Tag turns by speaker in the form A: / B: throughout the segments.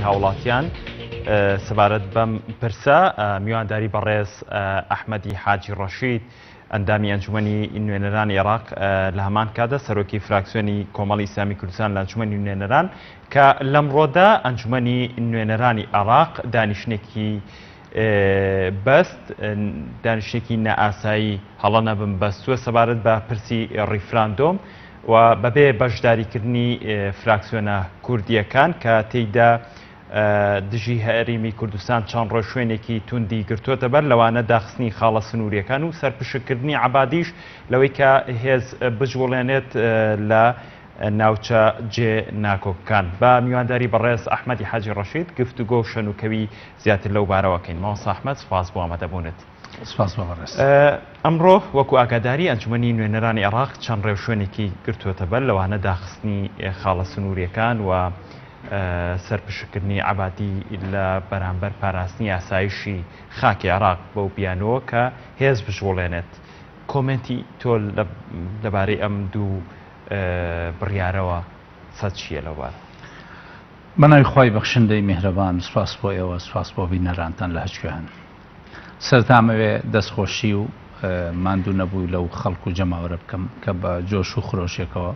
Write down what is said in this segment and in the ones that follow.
A: هاوڵاتیان سەبارەت بەم پرسە میوانداری بەڕێز ئەحمەدی حاجی ڕەشید ئەندامی ئەنجومەنی نوێنەرانی عێراق لە هەمان کاتدا سەرۆکی فراکسیۆنی کۆمەڵی ئیسلامی کوردستان لە ئەنجومەنی نوێنەران کە لەمڕۆدا ئەنجومەنی نوێنەرانی عێراق دانیشتنێکی بەست دانیشتێکی نائاسایی هەڵە نەبم بەستووە سەبارەت بە پرسی ڕیفراندۆم و بەبێ بەشداریکردنی فراکسیۆنە کوردییەکان کە تێیدا دژی هەرێمی کوردستان چەند ڕێوشوێنێکی توندی گرتووەتە بەر لەوانە داخستنی خاڵە سنوورییەکان و سەرپشککردنی عەبادیش لەوەی کە هێز بجوڵێنێت لە ناوچە جێ ناکۆکەکان. بە میوانداری بەڕێز ئەحمەدی حاجی ڕەشید گفتوگۆ و شەنوکەوی زیاتر لەو بارەوە کەین. مامۆستا ئەحمەد سوپاس بۆ ئامادەبوونت.
B: سپاس بۆ بەڕێز.
A: ئەمڕۆ وەکو ئاگاداری ئەنجومەنی نوێنەرانی عێراق چەند ڕێوشوێنێکی گرتووەتە بەر لەوانە داخستنی خاڵە سنوورییەکان و سەرپشککردنی عەبادی لە بەرامبەر پاراستنی ئاسایشی خاکی عێراق بەو بیانووە کە هێز بجوڵێنێت. کۆمێنتی تۆ لەبارەی ئەم دوو بڕیارەوە قسەت چییە لەو بارە؟
B: بەناوی خوای بەخشندەی میهرەبان سوپاس بۆ ئێوە سوپاس بۆ بینەرانتان لە هەچ کوێ هەن. سەرەتا ئەمەوێ دەستخۆشی و ماندوو نەبووی لەو خەڵک و جەماوەرە بکەم کە بە جۆش و خرۆشێکەوە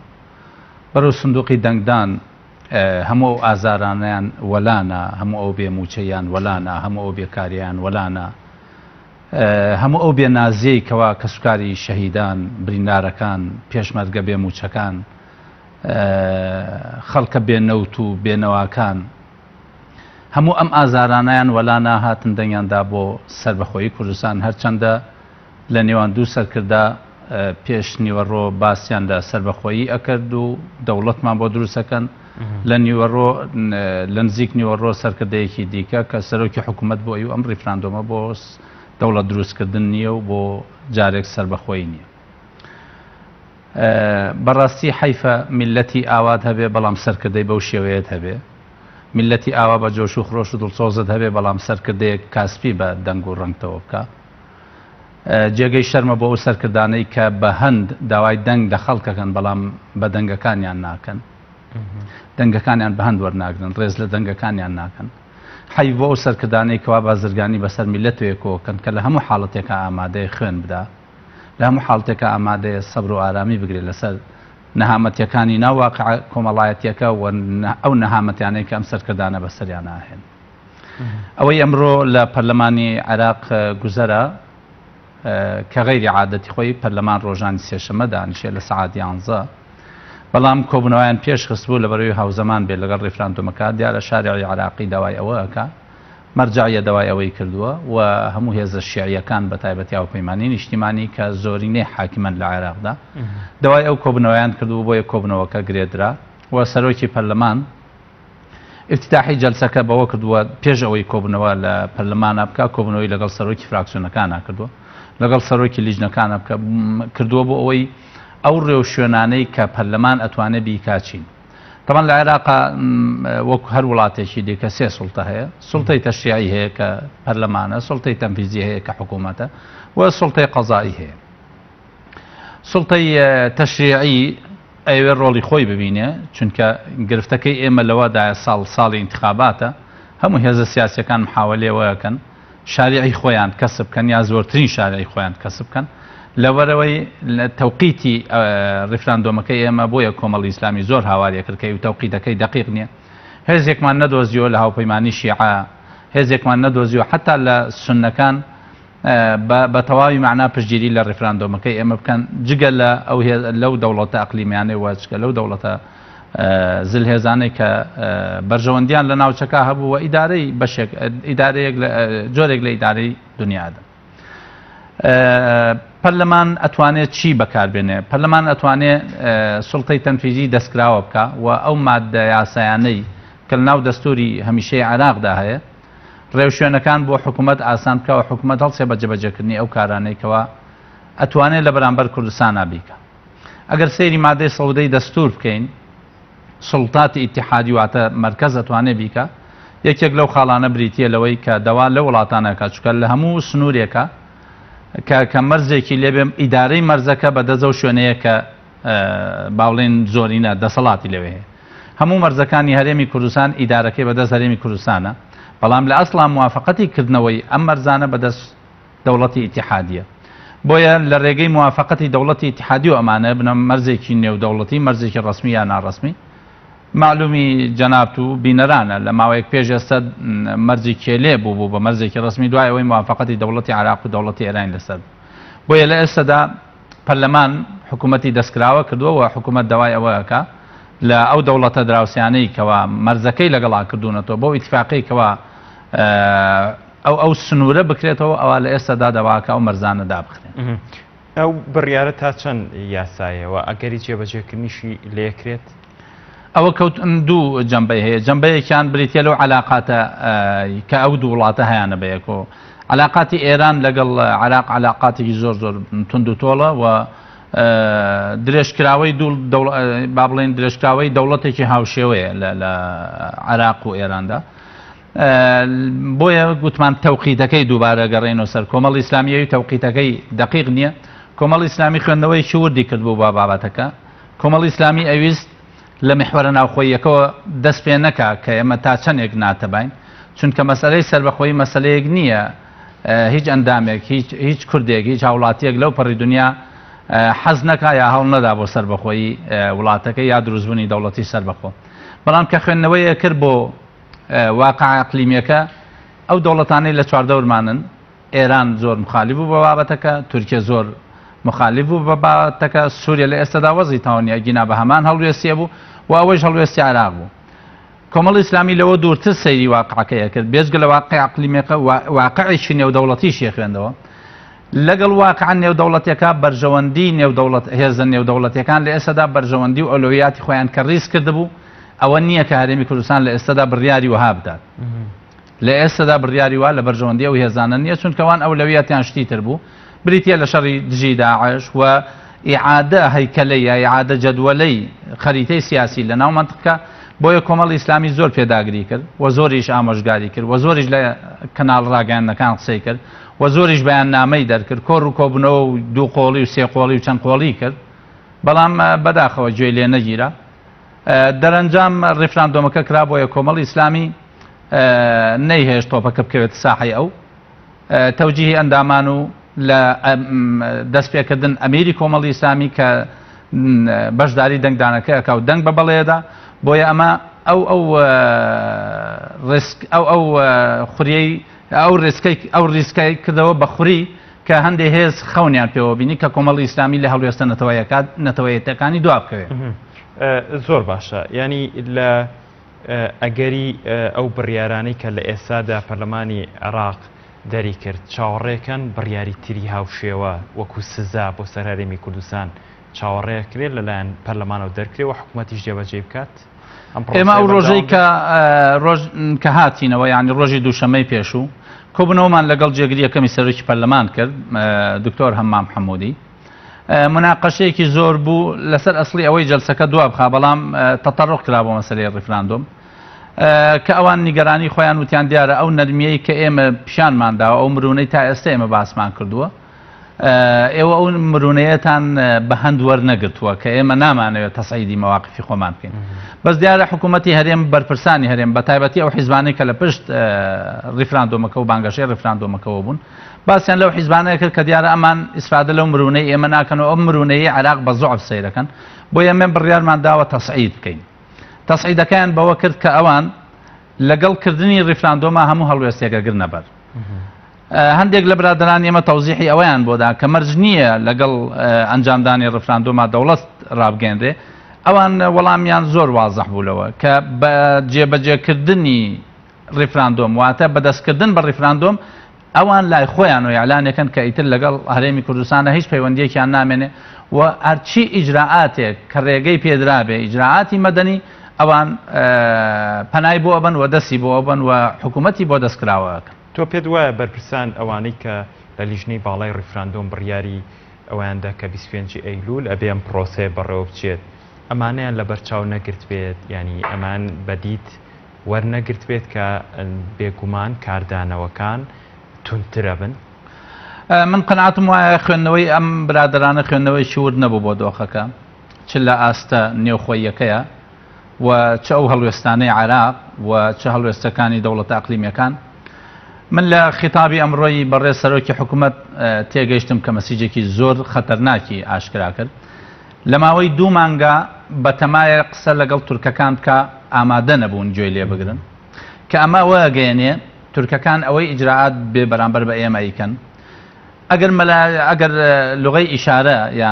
B: بەرەو سندوقی دەنگدان هەموو ئەو ئازارانەیان وەلانا، هەموو ئەو بێ مووچەیان وەلانا، هەموو ئەو بێکارییان وەلانا، هەموو ئەو بێ نازیەی کەوا کەسوکاری شەهیدان، بریندارەکان، پێشمەرگە بێ مووچەکان، خەڵکە بێ نەوت و بێ نەواکان، هەموو ئەم ئازارانەیان وەلا نا هاتن دەنگیان دا بۆ سەربەخۆیی کوردستان هەرچەندە لە نێوان دوو سەرکردە پێش نیوەڕۆ باسیان لە سەربەخۆیی ئەکرد و دەوڵەتمان بۆ دروست ئەکەن لە نیوەڕۆ لە نزیک نیوەڕۆ سەرکردەیەکی دیکە کە سەرۆکی حکوومەت بۆ ئەو ئەم ڕیفراندۆمە بۆ دەوڵەت دروستکردن نییە و بۆ جارێک سەربەخۆیی نییە. بەڕاستی حەیفە میللەتی ئاوات هەبێ بەڵام سەرکردەی بەو شێوەیەت هەبێ. میللەتی ئاوا بە جۆش و خرۆش و دڵسۆزت هەبێ بەڵام سەرکردەیەک کاسپی بە دەنگ و ڕەنگتەوە بکا. جێگەی شەرمە بۆ ئەو سەرکردانەی کە بە هەند داوای دەنگ لە خەڵک ئەکەن بەڵام بە دەنگەکانیان ناکەن. دەنگەکانیان بە هەند وەرناگرن، ڕێز لە دەنگەکانیان ناکەن. حەیف بۆ ئەو سەرکردانەی کەوا بازرگانی بەسەر میللەتەوە کۆکەن کە لە هەموو حاڵەتێکا ئامادەیە خوێن بدا. لە هەموو حاڵتێکا ئامادەیە سەبر و ئارامی بگرێت لەسەر نەهامەتیەکانی ناو واقعە کۆمەڵایەتیەکە و ئەو نەهامەتیانەی کە ئەم سەرکردانە بەسەریانا ئەهێن. ئەوەی ئەمڕۆ لە پەرلەمانی عێراق گوزەرا کە غەیری عادەتی خۆی پەرلەمان ڕۆژانی سێشەمە دانیشێ لە سەعات یانزە بەڵام کۆبوونەوەیان پێش خستبوو لەبەرەوەی هاوزەمان بێت لەگەڵ ڕیفراندۆمەکە دیارە شارعی عێراقی داوای ئەوە ئەکا مەرجەعیە داوای ئەوەی کردووە و هەموو هێزە شیعیەکان بە تایبەتی هاوپەیمانی نیشتیمانی کە زۆرینەی حاکمن لە عێراقدا داوای ئەو کۆبوونەوەیان کردبوو بۆیە کۆبوونەوەکە گرێدرا و سەرۆکی پەرلەمان ئیفتیتاحی جەلسەکە بەوە کردووە پێش ئەوەی کۆبوونەوە لە پەرلەمانا بکا کۆبوونەوەی لەگەڵ سەرۆکی فراکسیۆنەکانا کردووە لەگەڵ سەرۆکی لیژنەکانا بکە کردووە بۆ ئەوەی ئەو ڕێوشوێنانەی کە پەرلەمان ئەتوانێ بیکا چین. تەبعەن لە عێراقا وەکو هەر وڵاتێکی دیکە سێ سوڵتە هەیە، سوڵتەی تەشریعی هەیە کە پەرلەمانە، سوڵتەی تەنفیزی هەیە کە حکوومەتە و سوڵتەی قەزایی هەیە. سوڵتەی تەشریعی ئەیەوێ ڕۆڵی خۆی ببینێ، چونکە گرفتەکەی ئێمە لەوەدایە ساڵ ساڵی ئینتخاباتە، هەموو هێزە سیاسییەکان محاوەلەی ئەوە ئەکەن شاریعی خۆیان کەسب بکەن یا زۆرترین شاریعی خۆیان کەسب بکەن لەبەرئەوەی تەوقیتی ڕیفراندۆمەکەی ئێمە بۆیە کۆمەڵی ئیسلامی زۆر هاواری ئەکرد کە تەوقیتەکەی دەقیق نییە هێزێکمان نەدۆزیەوە لە هاوپەیمانی شیعە هێزێکمان نەدۆزیەوە حتا لە سوننەکان بە تەواوی مەعنا پشتگیری لە ڕیفراندۆمەکەی ئێمە بکەن جگە لە ئەو لەو دەوڵەتە ئەقلیمیانەی وە جگە لەو دەوڵەتە زلهێزانەی کە بەرژەوەندیان لە ناوچەکە هەبوو و ئیدارەی بەشێک ئیدارەیەک جۆرێک لە ئیدارەی دنیادا. پەرلەمان ئەتوانێت چی بەکاربێنێ؟ پەرلەمان ئەتوانێ سوڵتەی تەنفیزی دەستکراوە بکا و ئەو ماددە یاسایانەی کە لەناو دەستوری هەمیشەی عێراقدا هەیە ڕێوشوێنەکان بۆ حکومەت ئاسان بکا و حکومەت هەڵسێ بە جێبەجێکردنی ئەو کارانەی کەوا ئەتوانێ لە بەرامبەر کوردستانا بیکا. ئەگەر سەیری مادەی 110 ی دەستور بکەین سوڵتاتی ئیتیحادی واتە مەرکەز ئەتوانێ بیکا، یەکێک لەو خاڵانە بریتییە لەوەی کە دەوا لەو وڵاتانە ئەکا چونکە لە هەموو سنوورێکا کە کە مەرزێکی لێ بێ ئیدارەی مەرزەکە بە دەست ئەو شوێنەیە کە با بڵێین زۆرینە دەسەڵاتی لەوێ هەیە. هەموو مەرزەکانی هەرێمی کوردستان ئیدارەکەی بەدەست هەرێمی کوردستانە، بەڵام لە ئەسڵا موافەقەتی کردنەوەی ئەم مەرزانە بەدەست دەوڵەتی ئیتیحادیە. بۆیە لە رێگەی موافەقەتی دەوڵەتی ئیتیحادیەوە ئەمانە بنە مەرزێکی نێودەوڵەتی، مەرزێکی رەسمی یا ناڕەسمی. مەعلومی جەنابت و بینەرانە لە ماوەیەک پێش ئێستا مەرزی کێلێ بوو بوو بە مەرزێکی رەسمی دوای ئەوەی موافەقەتی دەوڵەتی عێراق و دەوڵەتی ئێرانی لەسەر بوو. بۆیە لە ئێستەدا پەرلەمان حکوومەتی دەستکراوە کردووە و حکوومەت داوای ئەوە ئەکا لە ئەو دەوڵەتە دراوسێیانەی کەوا مەرزەکەی لەگەڵا کردوونەتەوە بەو ئیتفاقەی کەوا ئەو ئەو سنوورە بکرێتەوە ئەوا لە ئێستەدا داواکە ئەو مەرزانە دابخرێن.
A: ئەو بڕیارە تا چەند یاسایە و ئەگەری جێبەجێکردنیشی لێکرێت؟
B: ئەوە کەوتن دوو جەنبەی هەیە، جەنبەیەکیان بریتیە لەو عەلاقاتە کە ئەو دوو وڵاتە هەیانە بەیەکەوە. عەلاقاتی ئێران لەگەڵ عێراق عەلاقاتێکی زۆر زۆر توند و تۆڵە و درێژکراوەی دوو با بڵێن درێژکراوەی دەوڵەتێکی هاوشێوەیە لە عێراق و ئێراندا. بۆیە گوتمان تەوقیتەکەی دووبارە گەڕێنەوە سەر کۆمەڵی ئیسلامیەوی تەوقیتەکەی دقیق نییە. کۆمەڵی ئیسلامی خوێندنەوەیەکی وردی کردبوو بە بابەتەکە. کۆمەڵی ئیسلامی ئەویست لە میحوەرە ناوخۆییەکەوە دەست پێ نەکا کە ئێمە تا چەندێک ناتەباین، چونکە مەسەلەی سەربەخۆیی مەسەلەیەک نییە هیچ ئەندامێک، هیچ هیچ کوردێک، هیچ هاوڵاتییەک لەو پەڕی دونیا حەز نەکا یا هەوڵ نەدا بۆ سەربەخۆیی وڵاتەکەی یا دروستبوونی دەوڵەتی سەربەخۆ. بەڵام کە خوێندنەوەیەک کرد بۆ واقعە ئەقلیمییەکە، ئەو دەوڵەتانەی لە چواردەورمانن، ئێران زۆر مخالیف بوو بە بابەتەکە، تورکیە زۆر مخالیف بوو بە بابەتەکە، سوریە لە ئێستەدا وەزعی تەواو نیە، ئەگینا بە هەمان هەڵوێستیە بوو و ئەوەیش هەڵوێستی عێراق بوو. کۆمەڵی ئیسلامی لەوە دوورتر سەیری واقعەکەی ئەکرد، بێجگە لە واقعی ئەقلیمیەکە واقعێکی نێودەوڵەتیشی ئەخوێندەوە. لەگەڵ واقعە نێودەوڵەتیەکە بەرژەوەندی نێودەوڵەت هێزە نێودەوڵەتیەکان لە ئێستەدا بەرژەوەندی و ئەولەویاتی خۆیان کە ڕیز کردبوو، ئەوە نییە کە هەرێمی کوردستان لە ئێستەدا بڕیاری وەها بدات. لە ئێستەدا بڕیاری وا لە بەرژەوەندی ئەو هێزانە نییە، چونکە وان ئەولەویەتیان شتی تر بوو، بریتییە لە شەڕی دژی داعش و ئیعادە هەیکەلەی یا ئیعادە جەدوەلەی خەریتەی سیاسی لە ناو مەنتقە، بۆیە کۆمەڵی ئیسلامی زۆر پێداگری کرد و زۆریش ئامۆژگاری کرد و زۆریش لە کەناڵ ڕاگەیاندنەکان قسەی کرد و زۆریش بەیاننامەی دەرکرد، کۆڕ و کۆبوونەوە و دوو قۆڵی و سێ قۆڵی و چەند قۆڵی کرد، بەڵام بەداخەوە گوێی لێ نەگیرا. دەرەنجام ڕیفراندۆمەکە کرا، بۆیە کۆمەڵی ئیسلامی نەیهێشت تۆپەکە بکەوێتە ساحەی ئەو تەوجیهی ئەندامان و لە دەستپێکردن ئەمیری کۆمەڵی ئیسلامی کە بەشداری دەنگدانەکە ئەکا و دەنگ بە بەڵێدا بۆیە ئەمە ئەو ئەو ڕیسک ئەو ئەو خوریەی ئەو ڕیسکەی ئەو ڕیسکەی کردەوە بە خوری کە هەندێ هێز خەونیان پێوە بینی کە کۆمەڵی ئیسلامی لە هەڵوێستە نەتەوەیەکان نەتەوەیەتەکانی دوا بکەوێ.
A: زۆر باشە ینی لە ئەگەری ئەو بڕیارانەی کە لە ئێستادا پەرلەمانی عێراق دەریکرد، چاوەڕێکەن بڕیاری تری هاوشێوە وەکو سزا بۆ سەر هەرێمی کوردستان چاوەڕێکرێت لەلایەن پەرلەمانەوە دەرکرێ و حکوومەتیش جێبەجێی بکات؟
B: ئێمە ئەو ڕۆژەی کە ڕۆژ کە هاتینەوە یعنی ڕۆژی دووشەمەی پێشوو کۆبوونەوەمان لەگەڵ جێگری یەکەمی سەرۆکی پەرلەمان کرد دکتۆر هەمام حەمودی مناقەشەیەکی زۆر بوو لەسەر ئەسڵی ئەوەی جەلسەکە دوا بخا بەڵام تەتەڕق کرا بۆ مەسەلەی ڕیفراندۆم کە ئەوان نیگەرانی خۆیان وتیان دیارە ئەو نەرمیەی کە ئێمە پیشانمان داوە ئەو مرونەی تا ئێستا ئێمە باسمان کردووە ئێوە ئەو مرونەیەتان بە هەند وەرنەگرتووە کە ئێمە نامانەوێت تەسعیدی مەواقفی خۆمان بکەین بەس دیارە حکوومەتی هەرێم بەرپرسانی هەرێم بە تایبەتی ئەو حیزبانەی کە لە پشت ڕیفراندۆمەکە و بانگەشەی ڕیفراندۆمەکەوە بوون باسیان لەو حیزبانە کرد کە دیارە ئەمان ئیسفادە لەو مرونەی ئێمە ناکەن و ئەم مرونەی عێراق بە زوعف سەیرەکەن بۆیە ئێمە بڕیارمان داوە تەسعید بکەین تەسعیدەکەیان بەوە کرد کە ئەوان لەگەڵ کردنی ڕیفراندۆما هەموو هەڵوێستێک ئەگرنە بەر هەندێک لە برادەرانی ئێمە تەوزیحی ئەوەیان بۆ دا کە مەرج نییە لەگەڵ ئەنجامدانی ڕیفراندۆما دەوڵەت ڕابگەیەنرێ ئەوان وەڵامیان زۆر وازح بوو لەوە کە بە جێبەجێکردنی ڕیفراندۆم واتە بە دەستکردن بە ڕیفراندۆم ئەوان لای خۆیان و ئیعلانێکن کە ئیتر لەگەڵ هەرێمی کوردستانە هیچ پەیوەندیەکیان نامێنێ و هەرچی ئیجرائاتێک کە ڕێگەی پێدرابێ ئیجرائاتی مەدەنی ئەوان پەنای بۆ ئەبەن و دەستی بۆ ئەبەن و حکوومەتی بۆ دەستکراوەکەن.
A: تۆ پێت وایە بەرپرسان ئەوانەی کە لە لیژنەی باڵای ڕیفراندۆم بڕیاری ئەوەیان دا کە 25 ئەیلول ئەبێ ئەم پڕۆسەیە بەڕێوە بچێت ئەمانەیان لەبەرچاو نەگرتبێت یانی ئەمان بەدیت وەرنەگرتبێت کە بێگومان کاردانەوەکان توندترەبن؟
B: من قەناعەتم وایە خوێندنەوەی ئەم برادەرانە خوێندنەوەیەکی ورد نەبوو بۆ دۆخەکە چ لە ئاستە نێوخۆییەکەیە. و چ ئەو هەڵوێستانەی عێراق و چ هەڵوێستەکانی دەوڵەتە ئەقلیمیەکان. من لە خیتابی ئەمڕۆی بەڕێز سەرۆکی حکومەت تێگەیشتم کە مەسیجێکی زۆر خەتەرناکی ئاشکرا کرد. لە ماوەی دوو مانگا بەتەمایە قسە لەگەڵ تورکەکان بکا ئامادە نەبوون گوێی لێ بگرن. کە ئەمە ئەوە ئەگەیەنێ تورکەکان ئەوەی ئیجرائات بێ بەرامبەر بە ئێمە ئەیکەن. ئەگەر مەلا ئەگەر لغەی ئیشارە یا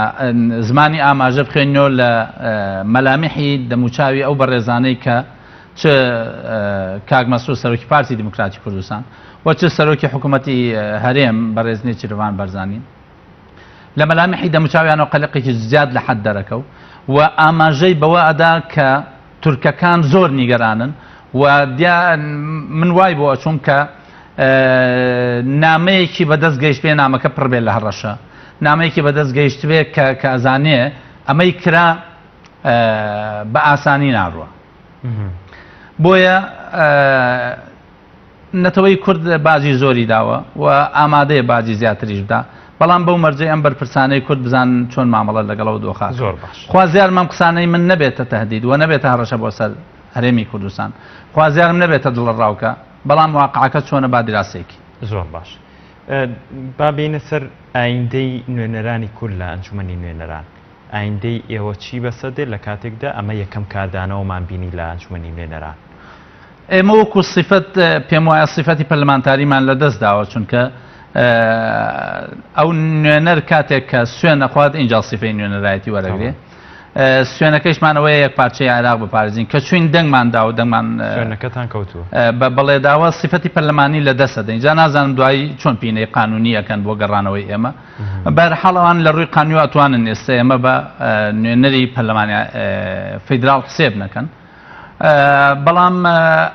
B: زمانی ئاماژە بخوێنینەوە لە مەلامیحی دەموچاوی ئەو بەڕێزانەی کە چ کاک مەسرور سەرۆکی پارتی دیموکراتی کوردستان و چ سەرۆکی حکوومەتی هەرێم بەڕێز نێچیرڤان بەرزانی لە مەلامیحی دەموچاویانەوە قەلەقێکی زیاد لە حەد دەرەکەو و ئاماژەی بەوە ئەدا کە تورکەکان زۆر نیگەرانن و من وای بۆ ئەچووم کە نامەیەکی بەدەست گەیشتبێ نامەکە پڕ بێ لە هەڕەشە نامەیەکی بەدەست گەیشتبێ کە کە ئەزانێ ئەمەی کرا بە ئاسانی ناڕوە بۆیە نەتەوەی کورد باجی زۆری داوە و ئامادەیە باجی زیاتریش بدا، بەڵام بەو مەرجەی ئەم بەرپرسانەی کورد بزانن چۆن مامەڵە لەگەڵ ئەو دۆخە ئەکەن.
A: زۆر باش.
B: خوازیارم ئەم قسانەی من نەبێتە تەهدید و نەبێتە هەڕەشە بۆ سەر هەرێمی کوردستان. خوازیارم نەبێتە دڵەڕاوکە، بەڵام واقعەکە چۆنە با دیراسەی کەین.
A: زۆر باش. با بێینە سەر ئایندەی نوێنەرانی کورد لە ئەنجومەنی نوێنەران. ئایندەی ئێوە چی بەسەر دێت لە کاتێکدا ئەمە یەکەم کاردانەوەمان بینی لە ئەنجومەنی نوێنەران؟
B: ئێمە وەکو سیفەت پێم وایە سیفەتی پەرلەمانتاریمان لەدەست داوە چونکە ئەو نوێنەر کاتێک کە سوێن ئەخوات ئینجا سیفەی نوێنەرایەتی وەرەگرێ سوێنەکەیشمان ئەوەیە یەک پارچەی عێراق بپارێزین کە چوین دەنگمان دا و دەنگمان
A: سوێنەکەتان کەوتووە
B: بە بەڵێ داوە سیفەتی پەرلەمانی لە دەست ئەدەین جا نازانم دوایی چۆن پینەی قانونی ئەکەن بۆ گەڕانەوەی ئێمە بەهەرحاڵ ئەوان لە ڕووی قانونیەوە ئەتوانن ئێستا ئێمە بە نوێنەری پەرلەمانی فیدراڵ حسێب نەکەن بەڵام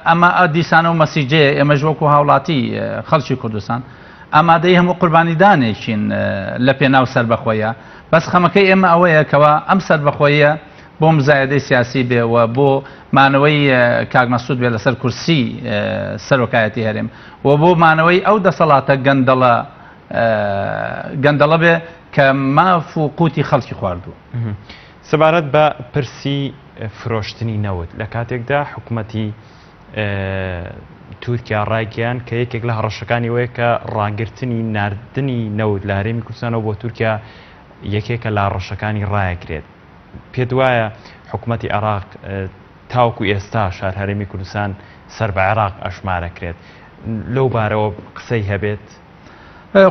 B: ئەمە دیسانە و مەسیجەیە ئێمەش وەکو هاوڵاتی خەڵکی کوردستان ئامادەی هەموو قوربانیدانێکین لە پێناو سەربەخۆیە بەس خەمەکەی ئێمە ئەوەیە کەوا ئەم سەربەخۆیە بۆ مزایدەی سیاسی بێ و بۆ مانەوەی کاک مەسعود بێ لەسەر کورسی سەرۆکایەتی هەرێم و بۆ مانەوەی ئەو دەسەڵاتە گەندەڵە گەندەڵە بێ کە ماف و قوتی خەڵکی خواردووە.
A: سەبارەت بە پرسی فرۆشتنی نەوت لە کاتێکدا حکومەتی تورکیا ڕایگەیاند کە یەکێک لە هەڕەشەکانی ئەوەیە کە ڕاگرتنی ناردنی نەوت لە هەرێمی کوردستانەوە بۆ تورکیا یەکێکە لە هەڕەشەکانی ڕایەگرێت. پێت وایە حکومەتی عێراق تاوەکو ئێستا شار هەرێمی کوردستان سەر بە عێراق ئەژمارەکرێت لەو بارەوە قسەی هەبێت؟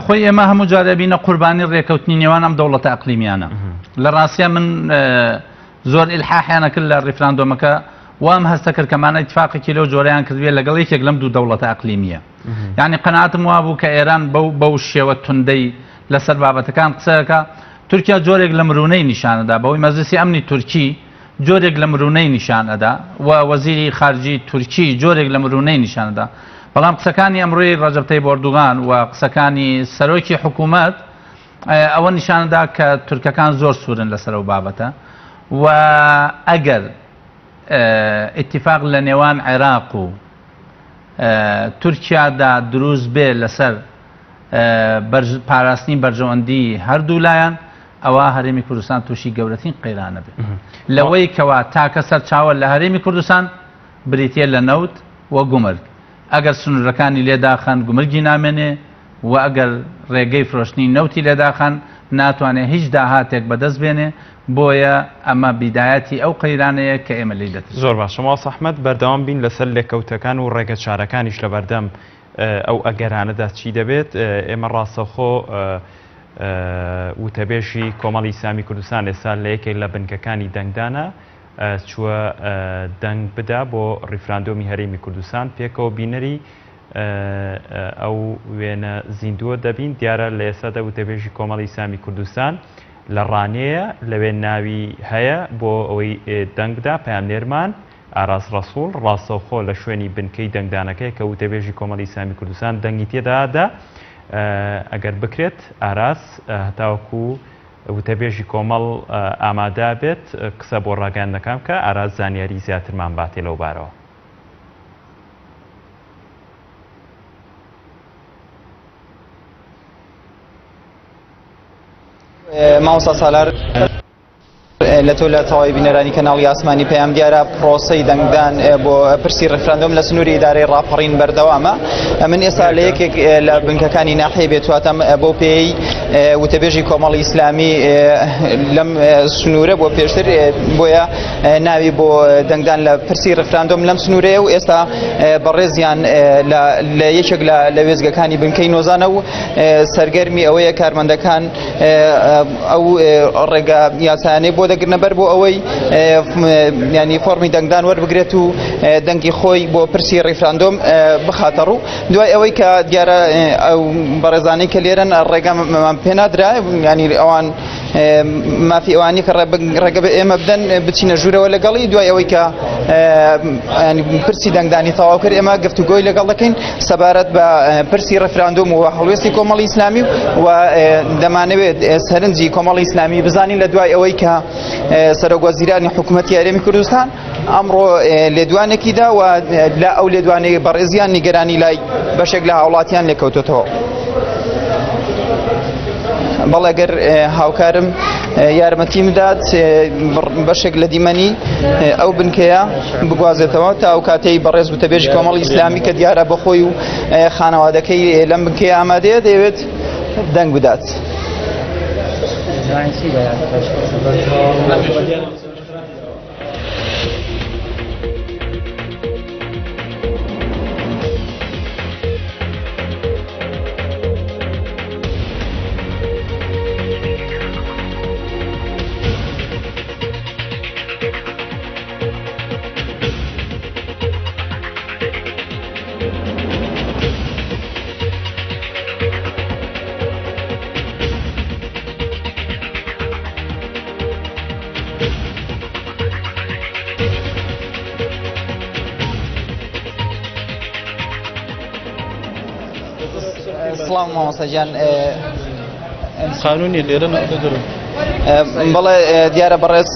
B: خۆی ئێمە هەموو جارێ بینە قوربانی ڕێکەوتنی نێوان ئەم دەوڵەتە ئەقلیمیانە لە ڕاستیا من زۆر ئیلحاحیانە کرد لە ڕیفراندۆمەکە وام هەستە کرد کە مانە ئیتفاقێکی لەو جۆرەیان کردبێ لەگەڵ یەکێک لەم دوو دەوڵەتە ئەقلیمیە یعنی قەناعەتم وابوو کە ئێران بەو بەو شێوە توندەی لەسەر بابەتەکان قسەکە تورکیا جۆرێک لە مرونەی نیشانەدا بەوەی مەجلسی ئەمنی تورکی جۆرێک لە مرونەی نیشان ئەدا و وەزیری خارجی تورکی جۆرێک لە مرونەی نیشان ئەدا بەڵام قسەکانی ئەمڕۆی ڕەجەب تەیب ئۆردوغان و قسەکانی سەرۆکی حکوومەت ئەوە نیشان ئەدا کە تورکەکان زۆر سوورن لەسەر ئەو بابەتە و ئەگەر ئیتیفاق لە نێوان عێراق و تورکیادا دروست بێ لەسەر پاراستنی بەرژەوەندی هەردوو لایەن ئەوا هەرێمی کوردستان تووشی گەورەترین قەیران ئەبێت لەوەی کەوا تاکە سەرچاوە لە هەرێمی کوردستان بریتییە لە نەوت و گومرگ، ئەگەر سنوورەکانی لێ داخەن گومرگی نامێنێ و ئەگەر ڕێگەی فرۆشتنی نەوتی لێ داخەن ناتوانێ هیچ داهاتێک بەدەست بێنێ، بۆیە ئەمە بیدایەتی ئەو قەیرانەیە کە ئێمە لێی دەترسین.
A: زۆر باشە مامۆستا ئەحمەد، بەردەوام بین لەسەر لێکەوتەکان و ڕێگەچارەکانیش لەبەردەم ئەو ئەگەرانەدا چی دەبێت، ئێمە ڕاستەوخۆ وتەبێژی کۆمەڵی ئیسلامی کوردستان ئێستا لە یەکێک لە بنکەکانی دەنگدانە چووە دەنگ بدا بۆ ڕیفراندۆمی هەرێمی کوردستان پێکەوە بینەری ئەو وێنە زیندووە دەبین دیارە لە ئێستادا وتەبێژی کۆمەڵی ئیسلامی کوردستان لە ڕانیەیە لەوێ ناوی هەیە بۆ ئەوەی دەنگ بدا پەیامنێرمان ئاراس ڕەسوڵ ڕاستەوخۆ لە شوێنی بنکەی دەنگدانەکەیە کە وتەبێژی کۆمەڵی ئیسلامی کوردستان دەنگی تێدا دا ئەگەر بکرێت ئاراس هەتاوەکو وتەبێژی کۆمەڵ ئامادە بێت قسە بۆ ڕاگەیاندنەکان بکە ئاراس زانیاری زیاترمان باتێ لەو بارەوە.
C: مامۆستا سالار. لە تۆ لە تەواوی بینەرانی کەناڵی ئاسمانی پەیام. دیارە پرۆسەی دەنگدان بۆ پرسی ڕیفراندۆم لە سنووری ئیدارەی ڕاپەڕین بەردەوامە. من ئێستا لە یەکێک لە بنکەکانی ناحیەی بێتواتەم بۆ پێی وتەبێژی کۆمەڵی ئیسلامی لەم سنوورە بۆ پێشتر، بۆیە ناوی بۆ دەنگدان لە پرسی ڕیفراندۆم لەم سنوورەیە و ئێستا بەڕێزیان لە یەکێک لە وێزگەکانی بنکەی نۆزانە و سەرگەرمی ئەوەیە کارمەندەکان ئەو ڕێگا یاسایانەی بۆ دەگرنە بەر بۆ ئەوەی ینی فۆرمی دەنگدان وەربگرێت و دەنگی خۆی بۆ پرسی ڕیفراندۆم بخاتە ڕوو. دوای ئەوەی کە دیارە ئەو بەڕێزانەی کە لێرەن ڕێگەمان پێنادرا، ینی ئەوان مافی ئەوانی کە ڕێگە بە ئێمە بدەن بچینە ژوورەوە لەگەڵی. دوای ئەوەی کە پرسی دەنگدانی تەواو کرد ئێمە گفتوگۆی لەگەڵ دەکەین سەبارەت بە پرسی ڕفراندۆم و هەڵوێستی کۆمەڵی ئیسلامی و دەمانەوێت سەرنجی کۆمەڵی ئیسلامی بزانین لە دوای ئەوەی کە سەرۆک وەزیرانی حکوومەتی هەرێمی کوردستان ئەمڕۆ لێدوانێکی دا و لە ئەو لێدوانەی بەڕێزیان نیگەرانی لای بەشێک لە هاوڵاتیان لێکەوتۆتەوە. بەڵێ گەر هاوکارم یارمەتیم بدات بەشێک لە دیمەنی ئەو بنکەیە بگوازێتەوە تا ئەو کاتەی بەڕێز وتەبێژی کۆمەڵی ئیسلامی کە دیارە بەخۆی و خانەوادەکەی لەم بنکەیە ئامادەیە دەیەوێت دەنگ بدات. سڵاو مامۆستا گیان.
D: قانونی لێرە نەدەرم.
C: بەڵێ دیارە بەڕێز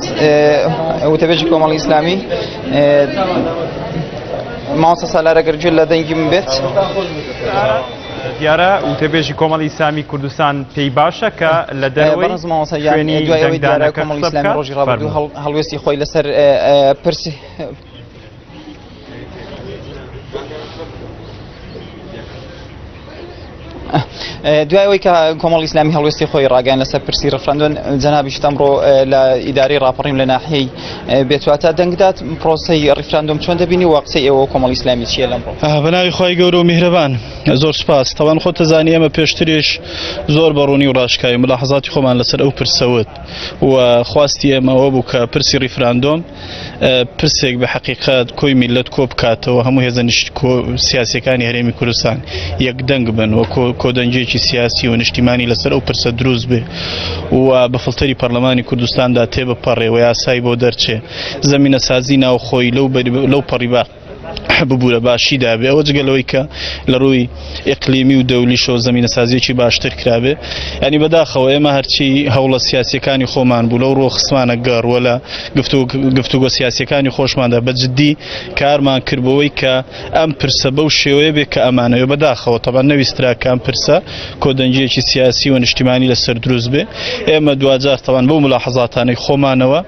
C: وتەبێژی کۆمەڵی ئیسلامی مامۆستا سالارە گەر گوێ لە دەنگی من بێت.
A: دیارە وتەبێژی کۆمەڵی ئیسلامی کوردستان پێی باشە کە لە دەرەوەی
C: بەڕێز مامۆستا گیان
A: شوێنی
C: دوای ئەوەی دیارە
A: دەنگدانەکە
C: کۆمەڵی
A: قسە
C: ئیسلامی
A: بکات
C: ڕۆژی ڕابردوو
A: فەرموو.
C: هەڵوێستی خۆی لەسەر پرسی دوای ئەوەی کە کۆمەڵی ئیسلامی هەڵوێستی خۆی ڕاگەیان لەسەر پرسی ڕفراندۆن، جەنابیشت ئەمڕۆ لە ئیدارەی ڕاپەڕین لە ناحیەی بێتواتە دەنگدات، پرۆسەی ڕیفراندۆم چۆن دەبینی و قسەی ئێوە کۆمەڵی ئیسلامی چییە لەمڕۆ؟
D: بە ناوی خوای گەورە و میهرەبان. زۆر سوپاس. تەوان خۆت دەزانی ئێمە پێشتریش زۆر بە ڕوونی و ڕاشکاوی ملاحەزاتی خۆمان لەسەر ئەو پرسەوت و خواستی ئێمە ئەوە بوو کە پرسی ڕیفراندۆم پرسێک بە حەقیقەت کۆی میللەت کۆ بکاتەوە، هەموو هێزە سیاسیەکانی هەرێمی کوردستان یەکدەنگ بن و کۆدەنگیەکی سیاسی و نیشتیمانی لەسەر ئەو پرسە دروست بێ و بە فلتەری پەرلەمانی کوردستاندا تێبپەڕێ و یاسای بۆ دەرچێ، زەمینەسازی ناوخۆی لەو پەڕی با ببوورە باشی دابێ. ئەوە جگە لەوەی کە لە ڕووی ئیقلیمی و دەولیشەوە زەمینەسازیەکی باشتر کرابێ. ینی بەداخەوە ئێمە هەرچی هەوڵە سیاسیەکانی خۆمان بوو لەو ڕۆ خستمانە گەڕ وە لە گفتوگۆ سیاسیەکانی خۆشماندا بە جدی کارمان کرد بۆەوەی کە ئەم پرسە بەو شێوەیە بێ کە ئەمانەوێ. بەداخەوە تەبعەن نەویسترا کە ئەم پرسە کۆدەنگیەکی سیاسی و نیشتیمانی لەسەر دروست بێ. ئێمە دواجار تەبعەن بەو ملاحەزاتانەی خۆمانەوە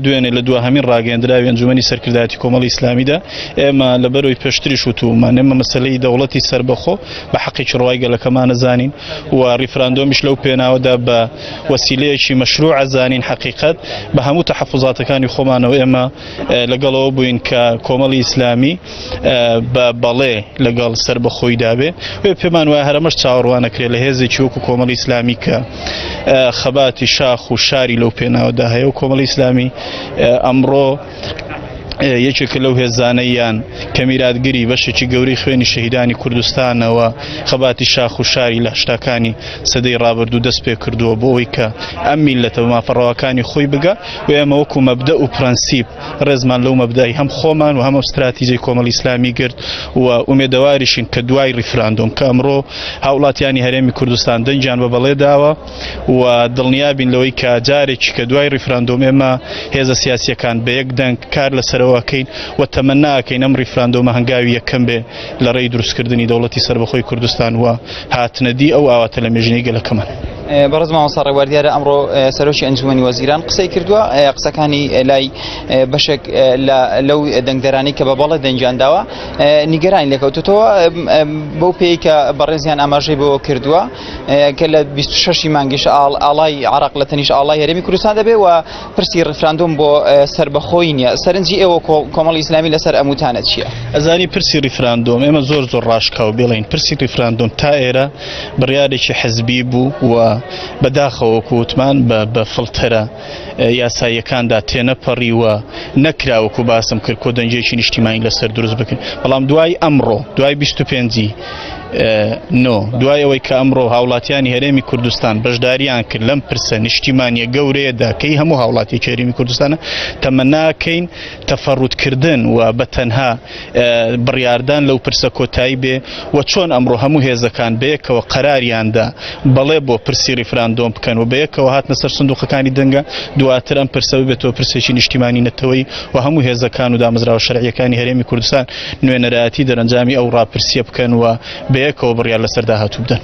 D: دوێنێ لە دواهەمین ڕاگەیەندراوی ئەنجومەنی سەرکردایەتی کۆمەڵی ئیسلامیدا ئێمە لەبەرەوەی پێشتریش وتومان ئێمە مەسەلەی دەوڵەتی سەربەخۆ بە حەقێکی ڕەوای گەلەکەمانە زانین و ڕیفراندۆمیش لەو پێناوەدا بە وەسیلەیەکی مەشروع زانین. حەقیقەت بە هەموو تەحەفوزاتەکانی خۆمانەوە ئێمە لەگەڵەوە بووین کە کۆمەڵی ئیسلامی بە بەڵێ لەگەڵ سەربەخۆی دابێ. پێمان وایە هەرەمەش چاوەڕوانەکرێت لە هێزێکی وەکو کۆمەڵی ئیسلامی کە خەباتی شاخ و شاری لەو پێناوەدا هەیە و کۆمەڵی ئیسلامی ئەمڕۆ یەکێکە لەو هێزانەیان کە میراتگری بەشێکی گەورەی خوێنی شەهیدانی کوردستانەوە خەباتی شاخ و شاری لە هەشتاکانی سەدەی ڕابردوو دەست پێ کردووە بۆ ئەوەی کە ئەم میللەتە بە مافە ڕەواکانی خۆی بگا و ئێمە وەکو مەبدە و پرەنسیپ ڕێزمان لەو مەبدای هەم خۆمان و هەم ئەو ستراتیجی کۆمەڵی ئیسلامی گرت و ئومێدەواریشین کە دوای ڕیفراندۆم کە ئەمڕۆ هاوڵاتیانی هەرێمی کوردستان دەنگیان بە بەڵێ داوە و دڵنیابین لەوەی کە جارێکی کە دوای ڕیفراندۆم ئێمە هێزە سیاسیەکان بە یەک دەنگ کار لەسەرەوەکەین و تەمەناکەین ئەم ڕیفراندۆمە هەنگاوی یەکەم بێ لە ڕێی دروستکردنی دەوڵەتی سەربەخۆی کوردستان و هاتنەدی ئەو ئاواتە لە مێژینەی گەلەکەمان.
C: بەڕێز مامۆستا ڕێبوار، دیارە ئەمڕۆ سەرۆکی ئەنجومەنی وەزیران قسەی کردووە، قسەکانی لای بەشێک لەو دەنگدەرانی کە بە بەڵێ دەنگیان داوە نیگەرانی لێکەوتوتەوە، بەو پێی کە بەڕێزیان ئاماژەی بۆ کردووە کە لە 26 مانگیش ئاڵای عراق لە تەنیش ئاڵای هەرێمی کوردستان دەبێ و پرسی ڕیفراندۆم بۆ سەربەخۆی نییە. سەرنجی ئێوە کۆمەڵی ئیسلامی لەسەر ئەم وتانە چییە؟
D: ئەزانی پرسی ڕیفراندۆم ئێمە زۆر زۆر ڕاشکاو بڵێین پرسی ڕیفراندۆم تا ئێرە بڕیارێکی حزبی بوو و بەداخەوە وەکو وتمان بە فڵتەرە یاساییەکاندا تێنەپەڕی و نەکرا وەکو باسم کرد کۆدەنگێکی نیشتیمانی لەسەر دروست بکەین. بەڵام دوای ئەمڕۆ دوای 25 نۆ دوای ئەوەی کە ئەمڕۆ هاوڵاتیانی هەرێمی کوردستان بەشداریان کرد لەم پرسە نیشتیمانیە گەورەیەدا کەی هەموو هاوڵاتیەکی هەرێمی کوردستانە، تەمەناکەین تەفەڕوتکردن و بە تەنها بڕیاردان لەو پرسە کۆتایی بێ و چۆن ئەمڕۆ هەموو هێزەکان بەیەکەوە قەراریاندا بەڵێ بۆ پرسی ڕیفراندۆم بکەن و بەیەکەوە هاتنە سەر سندوقەکانی دەنگە، دواتر ئەم پرسە ببێتەوە پرسێکی نیشتیمانی نەتەوەیی و هەموو هێزەکان و دامەزراوە شەرعیەکانی هەرێمی کوردستان نوێنەرایەتی دەرەنجامی ئەو ڕاپرسیە بکەن و بەیەکەوە بڕیار لەسەر داهاتوو بدەن.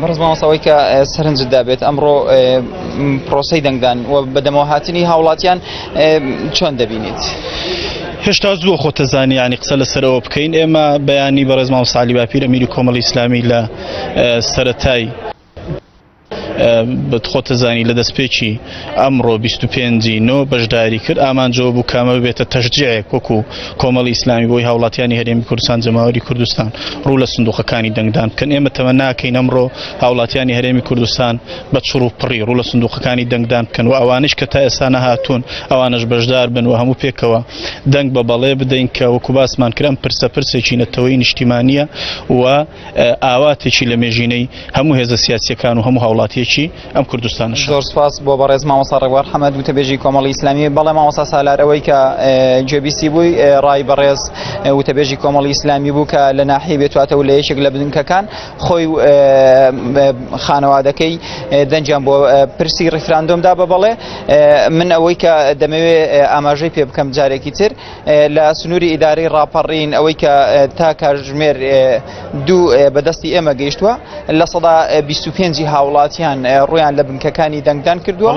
C: بەڕێز مامۆستا، ئەوەی کە سەرنجت دابێت ئەمڕۆ پرۆسەی دەنگدان و بەدەمەوە هاتنی هاوڵاتیان چۆن دەبینیت؟
D: هێشتا زووە خۆتەزانی ینی قسە لەسەرەوە بکەین. ئێمە بەیانی بەڕێز مامۆستا عەلی باپیر ئەمیری کۆمەڵی ئیسلامی لە سەرەتای خۆتەزانی لە دەستپێکی ئەمڕۆ 25 نۆ بەشداری کرد. ئامانجەوە بوو کامە ببێتە تەشجیعێک وەکو کۆمەڵی ئیسلامی بۆی هاوڵاتیانی هەرێمی کوردستان، جەماوەری کوردستان ڕوو لە سندوقەکانی دەنگدان بکەن. ئێمە تەمەناکەین ئەمڕۆ هاوڵاتیانی هەرێمی کوردستان بە چڕ و پڕی ڕوو لە سندوقەکانی دەنگدان بکەن و ئەوانش کە تا ئێستا نەهاتوون ئەوانش بەشدار بن و هەموو پێکەوە دەنگ بە بەڵێ بدەین کە وەکو باسمان کرد ئەم پرسە پرسێکی نەتەوەی نیشتیمانیە و ئاواتێکی لە مێژینەی هەموو هێزە سیاسیەکان و هەموو هاوڵاتیەکی ئەم کوردستانە.
C: زۆر سپاس بۆ بەڕێز مامۆستا ڕێبوار حەمەد وتەبێژی کۆمەڵی ئیسلامی. بەڵێ مامۆستا سالار، ئەوەی کە گوێبیستی بووی ڕای بەڕێز وتەبێژی کۆمەڵی ئیسلامی بوو کە لە ناحیەی بێتواتەوە لە یەکێک لە بنکەکان خۆی خانەوادەکەی دەنگیان بۆ پرسی ڕیفراندۆمدا بە بەڵێ. من ئەوەی کە دەمەوێ ئاماژەی پێ بکەم جارێکی تر لە سنووری ئیدارەی ڕاپەڕین ئەوەی کە تا کاتژمێر 2 بەدەستی ئێمە گەیشتووە 25% هاوڵاتیان ڕویان لە بنکەکانی دەنگدان کردووە.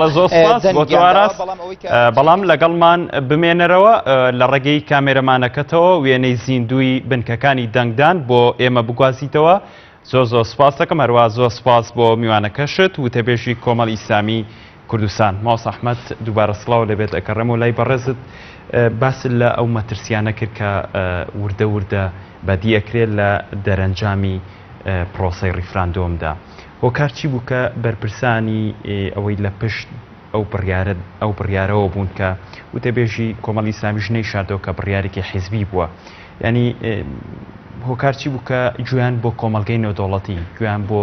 A: بەڵام لەگەڵمان بمێنەرەوە لە ڕێگەی کامێرەمانەکەتەوە وێنەی زیندوی بنکەکانی دەنگدان بۆ ئێمە بگوازیتەوە. زۆر زۆر سپاس دەکەم، هەروە زۆر سپاس بۆ میوانەکەشت وتەبێژی کۆمەڵی ئیسلامی کوردستان مامۆستا ئەحمەد. دووبارە سڵاو لەبێت، ئەگەڕێمەوە لای بەڕێزت. باس لە ئەو مەترسیانە کرد کە وردە وردە بەدی ئەکرێت لە دەرەنجامی پرۆسەی ڕیفراندۆمدا. هۆکار چی بوو کە بەرپرسانی ئەوەی لە پشت ئەو بڕیارە ئەو بڕیارەوە بوون کە وتەبێژی کۆمەڵی ئیسلامیش نەیشاردەوە کە بڕیارێکی حیزبی بووە، ینی هۆکار چی بوو کە گوێیان بۆ کۆمەڵگەی نێودەوڵەتی، گوێیان بۆ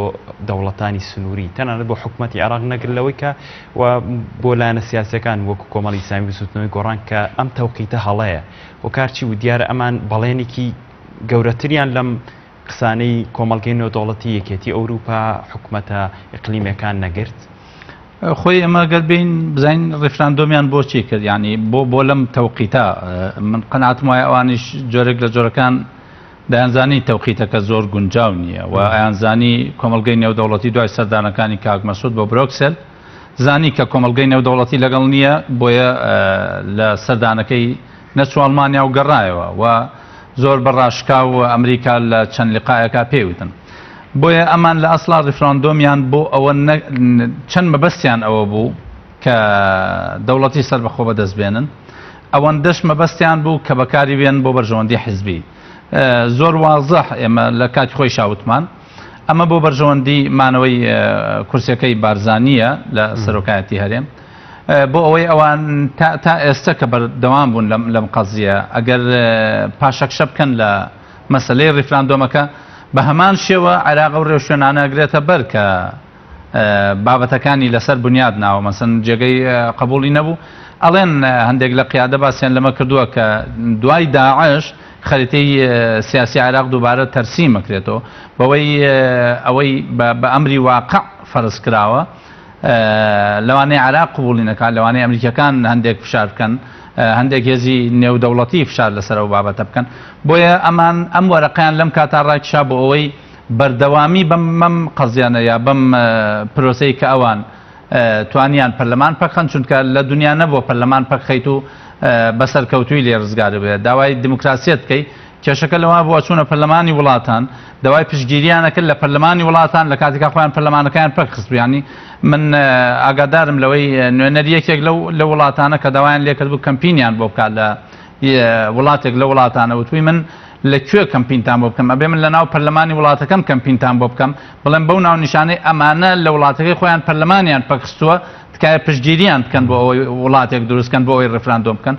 A: دەوڵەتانی سنووری، تەنانەت بۆ حکوومەتی عێراق نەگرت لەوەی کە و بۆ لایەنە سیاسەکان وەکو کۆمەڵی ئیسلامی بزوتنەوەی گۆڕان کە ئەم تەوقیتە هەڵەیە؟ هۆکار چی بوو؟ دیارە ئەمان بەڵێنێکی گەورەتریان لەم قسانەی کۆمەڵگەی نێودەوڵەتی، یەکێتی ئەوروپا، حکومەتە ئیقلیمیەکان نەگرت.
B: خۆی ئەمە گەر بین بزانین ڕیفراندۆمیان بۆچی کرد، یعنی بۆ لەم تەوقیتە، من قەناعەتم وایە ئەوانیش جۆرێک لە جۆرەکان دەیانزانی تەوقیتەکە زۆر گونجاو نییە و ئەیانزانی کۆمەڵگەی نێودەوڵەتی دوای سەردانەکانی کاک مەسعود بۆ برۆکسل زانی کە کۆمەڵگەی نێودەوڵەتی لەگەڵ نییە، بۆیە لە سەردانەکەی نەچوو ئەڵمانیا و گەڕایەوە و زۆر بە ڕاشکاو ئەمریکا لە چەند لقایەکا پێی وتن. بۆیە ئەمان لە ئەسڵا ڕیفراندۆمیان بۆ ئەوە چەند مەبەستیان ئەوە بوو کە دەوڵەتی سەربەخۆ بەدەست بێنن، ئەوەندەش مەبەستیان بوو کە بەکاری بێن بۆ بەرژەوەندی حزبی. زۆر وازح ئێمە لە کاتی خۆی شاوتمان ئەمە بۆ بەرژەوەندی مانەوەی کورسیەکەی بارزانیە لە سەرۆکایەتی هەرێم، بۆ ئەوەی ئەوان تا ئێستا کە بەردەوام بوون لەم قەزیە ئەگەر پاشەکشە بکەن لە مەسلەی ڕیفراندۆمەکە بە هەمان شێوە عێراق ئەو ڕێوشوێنانە ئەگرێتە بەر کە بابەتەکانی لەسەر بنیاد ناوە، مەسەن جێگەی قبوڵی نەبوو. ئەڵێن هەندێک لە قیادە باسیان لەمە کردووە کە دوای داعش خەریتەی سیاسی عێراق دووبارە تەرسیم ئەکرێتەوە بەوەی ئەوەی بە ئەمری واقع فەرز کراوە، لەوانەیە عێراق قبوڵی نەکات، لەوانەیە ئەمریکیەکان هەندێک فشار بکەن، هەندێک هێزی نێودەوڵەتی فشار لەسەر ئەو بابەتە بکەن. بۆیە ئەمان ئەم وەرەقەیان لەم کاتا ڕاکیشا بۆ ئەوەی بەردەوامی بەم قەزیانە یا بەم پرۆسەی کە ئەوان توانیان پەرلەمان پەکخەن، چونکە لە دنیا نەبووە پەرلەمان پەکخەیت و بەسەرکەوتووی لێ ڕزگار بێ، داوای دیموکراسیەت بکەی. کێشەکە لەوە بووە چوونە پەرلەمانی وڵاتان داوای پشتگیریانە کرد لە پەرلەمانی وڵاتان لە کاتێکا خۆیان پەرلەمانەکەیان پەک خستبوو. یانی من ئاگادارم لەوەی نوێنەری یەکێک لەو وڵاتانە کە داوایان لێکرد بوو کەمپینیان بۆ بکات لە وڵاتێک لە وڵاتانە، وتووی من لە کوێ کەمپینتان بۆ بکەم؟ ئەبێ من لە ناو پەرلەمانی وڵاتەکەم کەمپینتان بۆ بکەم، بڵێم بەو ناونیشانەی ئەمانە لە وڵاتەکەی خۆیان پەرلەمانیان پەکخستووە، تکایە پشتگیریان بکەن بۆ ئەوەی وڵاتێک دروست بکەن، بۆ ئەوەی ڕیفراندۆم بکەن.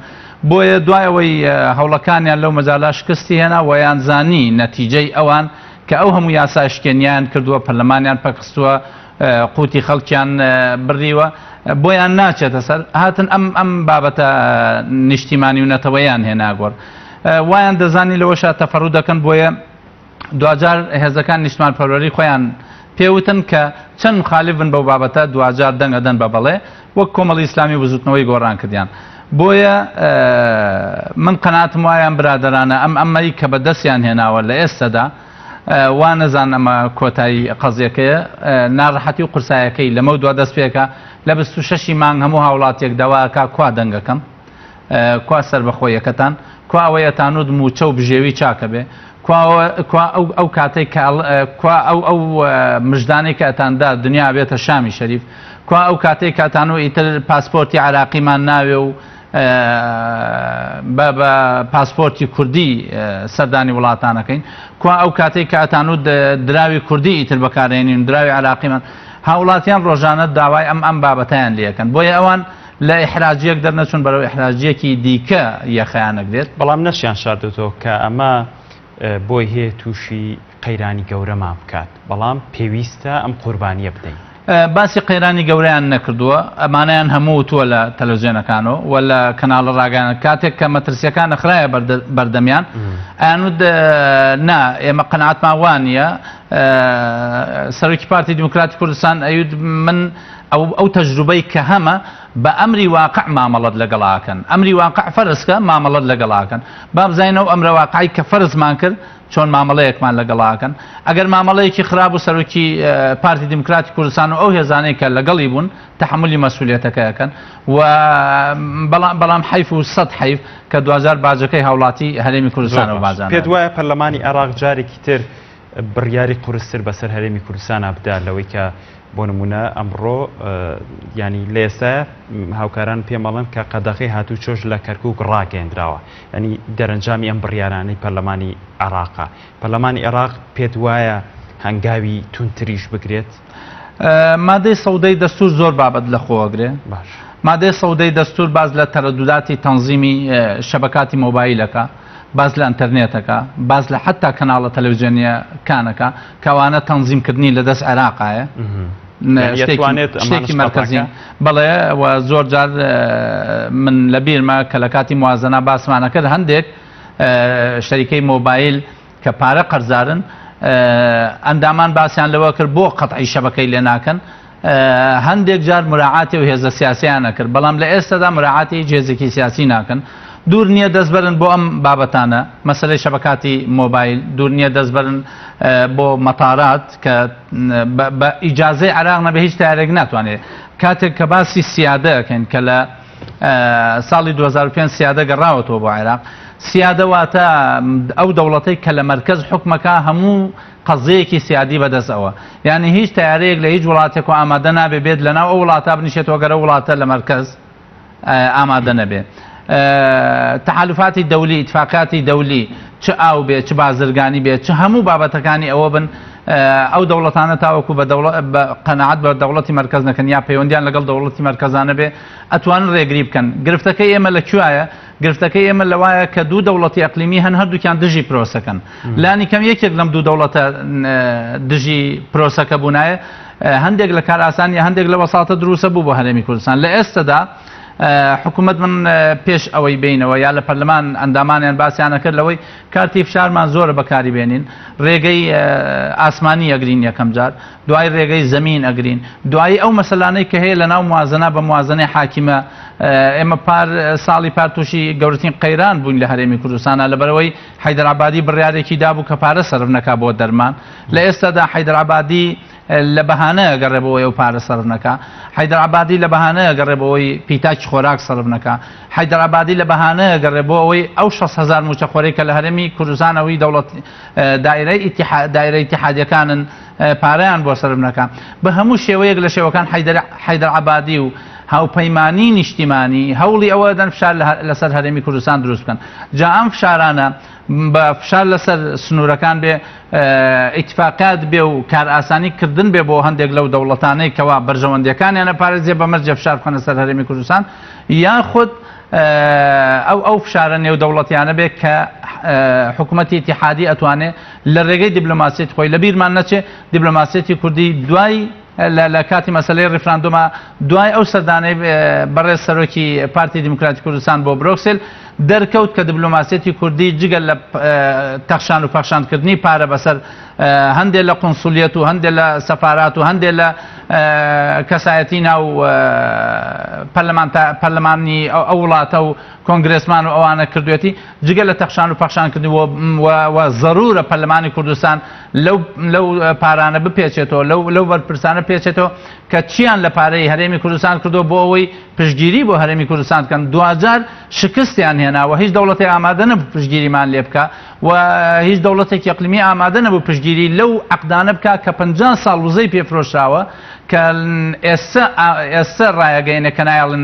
B: بۆیە دوای ئەوەی هەوڵەکانیان لەو مەجالە شکستی هێنا ویان زانی نەتیجەی ئەوان کە ئەو هەموو یاسا شکێنیان کردووە، پەرلەمانیان پەکخستووە، قوتی خەڵکیان بڕیوە، بۆیان ناچێتە سەر، هاتن ئەم بابەتە نیشتیمانی و نەتەوەیان هێنا گۆڕ. وایان دەزانی لەوەشا تەفەڕوو دەکەن، بۆیە دواجار هێزەکان نیشتمان پەروەری خۆیان پێوتن کە چەند مخالف بن بەو بابەتە دواجار دەنگ ئەدەن بە بەڵێ، وەک کۆمەڵی ئیسلامی و بزوتنەوەی گۆڕان کردیان. بۆیە من قەناعەتم وایە ئەم برادەرانە ئەم ئەمەی کە بە دەستیان هێناوە لە ئێستەدا وا نەزان ئەمە کۆتایی قەزیەکەیە، ناڕەحەتی و قورسایەکەی لەمەو دوا دەست پێکا. لە 26 مانگ هەموو هاوڵاتیەک داواکا کوا دەنگەکەم، کوا سەربەخۆیەکەتان، کوا ئەوەی ئەتانوت موچە و بژێوی چاکە بێ، کوا ئەو کاتەی کە کوا ئەو مژدانەی کە ئەتاندا دنیا بێتە شامی شەریف، کوا ئەو کاتەی کە ئەتانو ئیتر پاسپۆرتی عراقیمان ناوێ و بە پاسپۆرتی کوردی سەردانی وڵاتانەکەین، کوا ئەو کاتەی کە ئەتانو دراوی کوردی ئیتر بەکارێنین دراوی عراقیمان. هاوڵاتیان ڕۆژانە داوای ئەم بابەتیان لێکەن، بۆیە ئەوان لە ئیحراجیەک دەرنەچون بەرەو ئیحراجیەکی دیکە یەخەیان نەگرێت.
A: بەڵام نەشیان شاردۆتەوە کە ئەمە بۆی هەیە تووشی قەیرانی گەورەمان بکات، بەڵام پێویستە ئەم قوربانیە بدەین.
B: باسی قەیرانی گەورەیان نەکردووە، ئەمانەیان هەموو وتووە لە تەلەڤزیۆنەکانەوە و لە کەناڵە ڕاگەیان. کاتێک کە مەترسیەکان نەخرایە بەردەمیان ئەیانوت نا ئێمە قەناعەتمان وانییە. سەرۆکی پارتی دیموکراتی کوردستان ئەیوت من ئەو تەجروبەی کە هەمە بە ئەمری واقع مامەڵەت لەگەڵاکەن، ئەمری واقع فەرزکە مامەڵەت لەگەڵاکەن. با بزانین ئەو ئەمرە واقعی کە فەرزمان کرد چۆن مامەڵەیەکمان لەگەڵاکەن. ئەگەر مامەڵەیەکی خراپ و سەرۆکی پارتی دیموکراتی کوردستان و ئەو هێزانەی کە لەگەڵی بوون تەحملی مەسئولیەتەکە ئەکەن و بەڵام حەیف و سەد حەیف کە دواجار باجەکەی هاوڵاتی هەرێمی کوردستان و بازان.
A: پێت وایە پەرلەمانی عێراق جارێکی تر بڕیاری قورستر بەسەر هەرێمی کوردستانە بدا لەوەی کە بۆ نمونە ئەمڕۆ ینی لە ئێستا هاوکاران پێمەڵن کە قەدەغەی هاتوو چۆش لە کەرکک ڕاگەندراوە، ینی دەرەنجامی ئەم بڕیارانەی پەرلەمانی عێراقا. پەرلەمانی عێراق پێت وایە هەنگاوی توندتریش بگرێت؟
B: مادەی سەودەی دەستور زۆر بابەت لە خۆگرێ.
A: باش.
B: مادەی سەودەی دەستور باز لە تەرەدوداتی تەنزیمی شەبەکاتی مۆبایلەکە، باز لە ئەتەرنێتەکە، باز لە حتا کەناڵە تەلەڤیزیۆنیەکانەکە کەوانە تەنزیمکردنی لە دەست عێراقایە. شتێکی مەرکەزی بەڵێ. و زۆر جار من لە بیرمە کە لە کاتی موازنە باسمانە کرد هەندێک شەریکەی مۆبایل کە پارە قەرزارن ئەندامان باسیان لەوە کرد بۆ قەتعی شەبەکەی لێ ناکەن. هەندێک جار مراعاتی و هێزە سیاسیان نەکرد، بەڵام لە ئێستادا مراعاتی هیچ هێزێکی سیاسی ناکەن. دوور نییە دەست بەرن بۆ ئەم بابەتانە، مەسەلەی شەبەکاتی مۆبایل، دوور نییە دەست بەرن بۆ مەتارات کە بە ئیجازەی عێراق نەبێ هیچ تارێک ناتوانێت. کاتێک کە باسی سیادە ئەکەین کە لە ساڵی 2005 سیادە گەڕاوەتەوە بۆ عێراق، سیادە واتە ئەو دەوڵەتەی کە لە مەرکەز حکومەکە هەموو قەزەیەکی سیادی بەدەست ئەوە، یعنی هیچ تیارەیەک لە هیچ وڵاتێک و ئامادە نابێ بێت لەناو ئەو وڵاتە بنیشێتەوە گەرە وڵاتە لە مەرکەز ئامادە نەبێ. تەحالفاتی دەولی، ئیتفاقاتی دەولی، چ ئاو بێ چ بازرگانی بێ چ هەموو بابەتەکانی ئەوە بن، ئەو دەوڵەتانە تاوەکو بە قەناعەت بە دەوڵەتی مەرکەز نەکەن یا پەیوەندیان لەگەڵ دەوڵەتی مەرکەزانە بێ ئەتوانن ڕێگری بکەن. گرفتەکەی ئێمە لە کوێیە؟ گرفتەکەی ئێمە لەوایە کە دوو دەوڵەتی ئەقلیمی هەن هەردووکیان دژی پرۆسەکەن. لانی کەم یەکێک لەم دوو دەوڵەتە دژی پرۆسەکە بوونایە هەندێک لە کارئاسانی هەندێک لە وەساتە دروستە بوو بۆ هەرێمی کوردستان. لە ئێستادا حکوومەت من پێش ئەوەی بینەوە یا لە پەرلەمان ئەندامانیان باسییانە کرد لەوەی کارتی فشارمان زۆرە بەکاری بێنین، ڕێگەی ئاسمانی ئەگرین یەکەم جار، دوای ڕێگەی زەمین ئەگرین، دوایی ئەو مەسەلانەی کە هەیە لەناو موازنە بە موازنەی حاکیمە. ئێمە پار ساڵی پار تووشی گەورەترین قەیران بووین لە هەرێمی کوردستانە، لەبەرەوەی حەیدەر عەبادی بڕیارێکی دابوو کە پارە سەرف نەکا بۆ دەرمان. لە ئێستادا حەیدەر عەبادی لە بەهانە ئەگەڕێ بۆ ئەوەی ئەو پارە سەرف نەکا، حەیدەر عەبادی لە بەهانە ئەگەڕێ بۆ ئەوەی پیتاکی خۆراک سەرف نەکا، حەیدەر عەبادی لە بەهانە ئەگەڕێ بۆ ئەوەی ئەو 60000 مووچەخۆرەی کە لە هەرێمی کوردستان ئەوی دەوڵەت دایرەی دایرە ئیتیحادیەکانن پارەیان بۆ سەرف نەکا. بە هەموو شێوەیەک لە شێوەکان حەیدەر عەبادی و هاوپەیمانی نیشتیمانی هەوڵی ئەوە دەن فشار لەسەر هەرێمی کوردستان دروست بکەن. جا ئەم فشارانە بە فشار لەسەر سنوورەکان بێ، ئیتفاقات بێ و کارئاسانی کردن بێ بۆ هەندێک لەو دەوڵەتانەی کەوا بەرژەوەندیەکانیانە پارێزیە بە مەرجێ فشار بخەنە سەر هەرێمی کوردستان، یاخود ئەو فشارە نێودەوڵەتیانە بێ کە حکوومەتی ئیتیحادی ئەتوانێ لە ڕێگەی دیبلۆماسیەتی خۆی. لە بیرمان نەچێ دیبلۆماسیەتی کوردی دوای لە کاتی مەسلەی ڕیفراندۆما، دوای ئەو سەردانەی بەڕێز سەرۆکی پارتی دیموکراتی کوردستان بۆ برۆکسل، دەرکەوت کە دیبلۆماسیەتی کوردی جگەل لە تەخشان و پەخشانکردنی پارە بەسەر هەندێک لە قونسولیەت و هەندێک لە سەفارات و هەندێک لە کەسایەتی ناو پەرلەمانی ئەو وڵاتە و کۆنگرێسمان و ئەوانە کردوێتی، جگە لە تەخشان و پەخشانکردنی و زەرورە پەرلەمانی کوردستان لەو پارانە بپێچێتەوە، لەو بەرپرسانە پێچێتەوە کە چیان لە پارەی هەرێمی کوردستان کردو بۆ ئەوەی پشتگیری بۆ هەرێمی کوردستان بکەن. دواجار شکستیان هێناوە، هیچ دەوڵەتێک ئامادە نەبوو پشتگیریمان لێ بکە و هیچ دەوڵەتێکی ئەقلیمی ئامادە نەبوو پشتگیری لەو عەقدانە بکە کە 50 ساڵ وزەی پێفرۆشراوە، کە ئێستا ڕایەگەیەنێ کە نایەڵن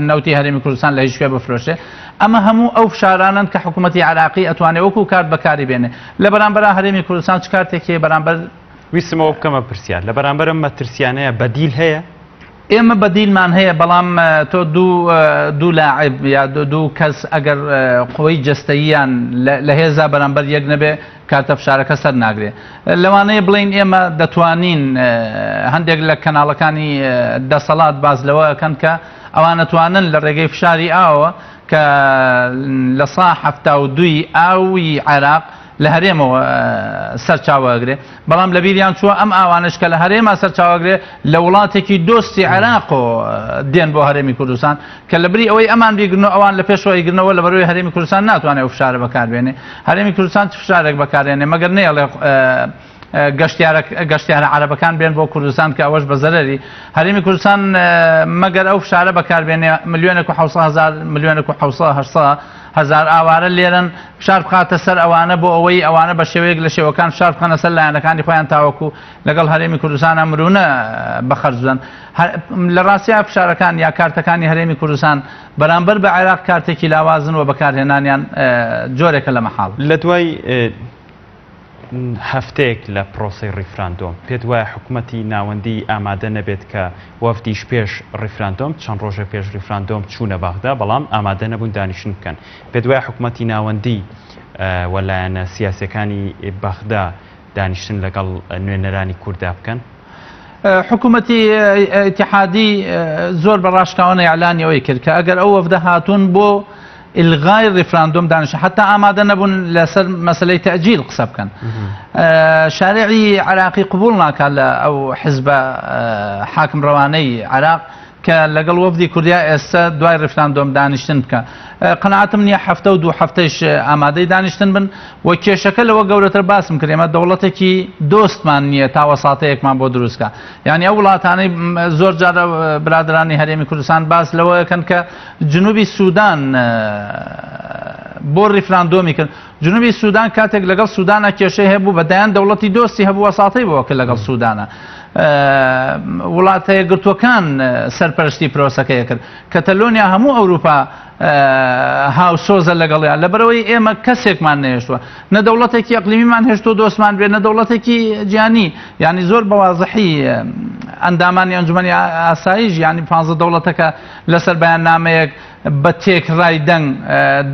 B: نەوتی هەرێمی کوردستان لە هیچ کوێ بفرۆشێ. ئەمە هەموو ئەو فشارانەن کە حکوومەتی عێراقی ئەتوانێ وەکو کارت بەکاری بێنێ. لە بەرامبەرا هەرێمی کوردستان چ کارتێک هەیە بەرامبەر؟
A: ویستمەوە بکەمە پرسیار، لە بەرامبەرم مەترسیانەیە بەدیل هەیە؟
B: ئێمە بەدیلمان هەیە، بەڵام تۆ دوو لاعب یا دوو کەس ئەگەر قوەی جەستەییان لە هێزا بەرامبەر یەک نەبێ کارتە فشارەکە سەر ناگرێ. لەوانەیە بڵین ئێمە دەتوانین هەندێک لە کەناڵەکانی دەسەڵات باز لەوە ئەکەن کە ئەوانە توانن لە ڕێگەی فشاری ئاوە کە لە سا 72 ئاوی عێراق لە هەرێمەوە سەرچاوەگرێ، بەڵام لە بیریان چووە ئەم ئاوانش کە لە هەرێمە سەرچاوەگرێ لە وڵاتێکی دۆستی عێراقەوە دێن بۆ هەرێمی کوردستان، کە لە بری ئەوەی ئەمان بیگرنەوە ئەوان لە پێشەوەی گرنەوە، لە بەرەوەی هەرێمی کوردستان ناتوانێت ئەو فشارە بەکاربێنێ. هەرێمی کوردستان چ فشارێک بەکارێنێ مەگەر نەیەڵێ گەشتیارە عەرەبەکان بێن بۆ کوردستان کە ئەوەش بە زەرەری هەرێمی کوردستان، مەگەر ئەو فشارە بەکاربێنێ 1,700,000 1,700,000 800,000 ئاوارە لێرن فشار بخاتە سەر ئەوانە بۆ ئەوەی ئەوانە بە شێوەیەک لە شێوەکان فشار بخەنە سەر لایەنەکانی خۆیان تاوەکو لەگەڵ هەرێمی کوردستانە مرونە بەخەرج بدەن. لە ڕاستیا فشارەکان یا کارتەکانی هەرێمی کوردستان بەرامبەر بە عێراق کارتێکی لاوازن و بەکارهێنانیان جۆرێکە لە مەحاڵ.
A: لە دوای هەفتەیەک لە پرۆسەی ڕیفراندۆم، پێت وایە حکوومەتی ناوەندی ئامادە نەبێت کە وەفدیش پێش ڕیفراندۆم چەند ڕۆژە پێش ڕیفراندۆم چوونە بەغدا بەڵام ئامادە نەبوون دانیشتن بکەن، پێت وایە حکوومەتی ناوەندی و لایەنە سیاسیەکانی بەغدا دانیشتن لەگەڵ نوێنەرانی کووردا بکەن؟
B: حکوومەتی ئیتیحادی زۆر بە ڕاشکاوانە ئیعلانی ئەوەی کرد کە ئەگەر ئەو وەفدە هاتوون بۆ ئیلغای ڕیفراندۆم دانیشتن، حتی ئامادە نەبوون لەسەر مەسلەی تەئجیل قسە بکەن. شارعی عراقی قبول ناکات لە ئەو حزبە حاکم ڕەوانەی عراق کە لەگەڵ وەفدی کوردیا ئێستا دوای ڕیفراندۆم دانیشتن بکە. قەناعەتم نییە هەفتە و دوو هەفتەیش ئامادەی دانیشتن بن و کێشەکە لەوە گەورەتر باسم کرد، ئێمە دەوڵەتێکی دۆستمان نییە تا وەساتەیەکمان بۆ دروستکە. یعنی ئەو وڵاتانەی زۆر جارە برادرانی هەرێمی کوردستان باس لەوە ئەکەن کە جنوبی سودان بۆ ڕیفراندۆمی کرد. جنوبی سودان کاتێک لەگەڵ سودانە کێشەی هەبوو بە دەیان دەوڵەتی دۆستی هەبوو وەساتەی بۆ کرد لەگەڵ سودانە. وڵاتە یەکگرتووەکان سەرپەرشتی پرۆسەکەی کرد. کەتەلۆنیا هەموو ئەوروپا هاوسۆزە لەگەڵیان، لەبەرەوەی ئێمە کەسێکمان نەهێشتووە، نە دەوڵەتێکی ئەقلیمیمان هێشتووە دۆستمان بێت، نە دەوڵەتێکی جیهانی. یعنی زۆر بەوازحی ئەندامانی ئەنجومەنی ئاسایش، یعنی 15 دەوڵەتەکە لەسەر بەیاننامەیەک بە تێکڕای دەنگ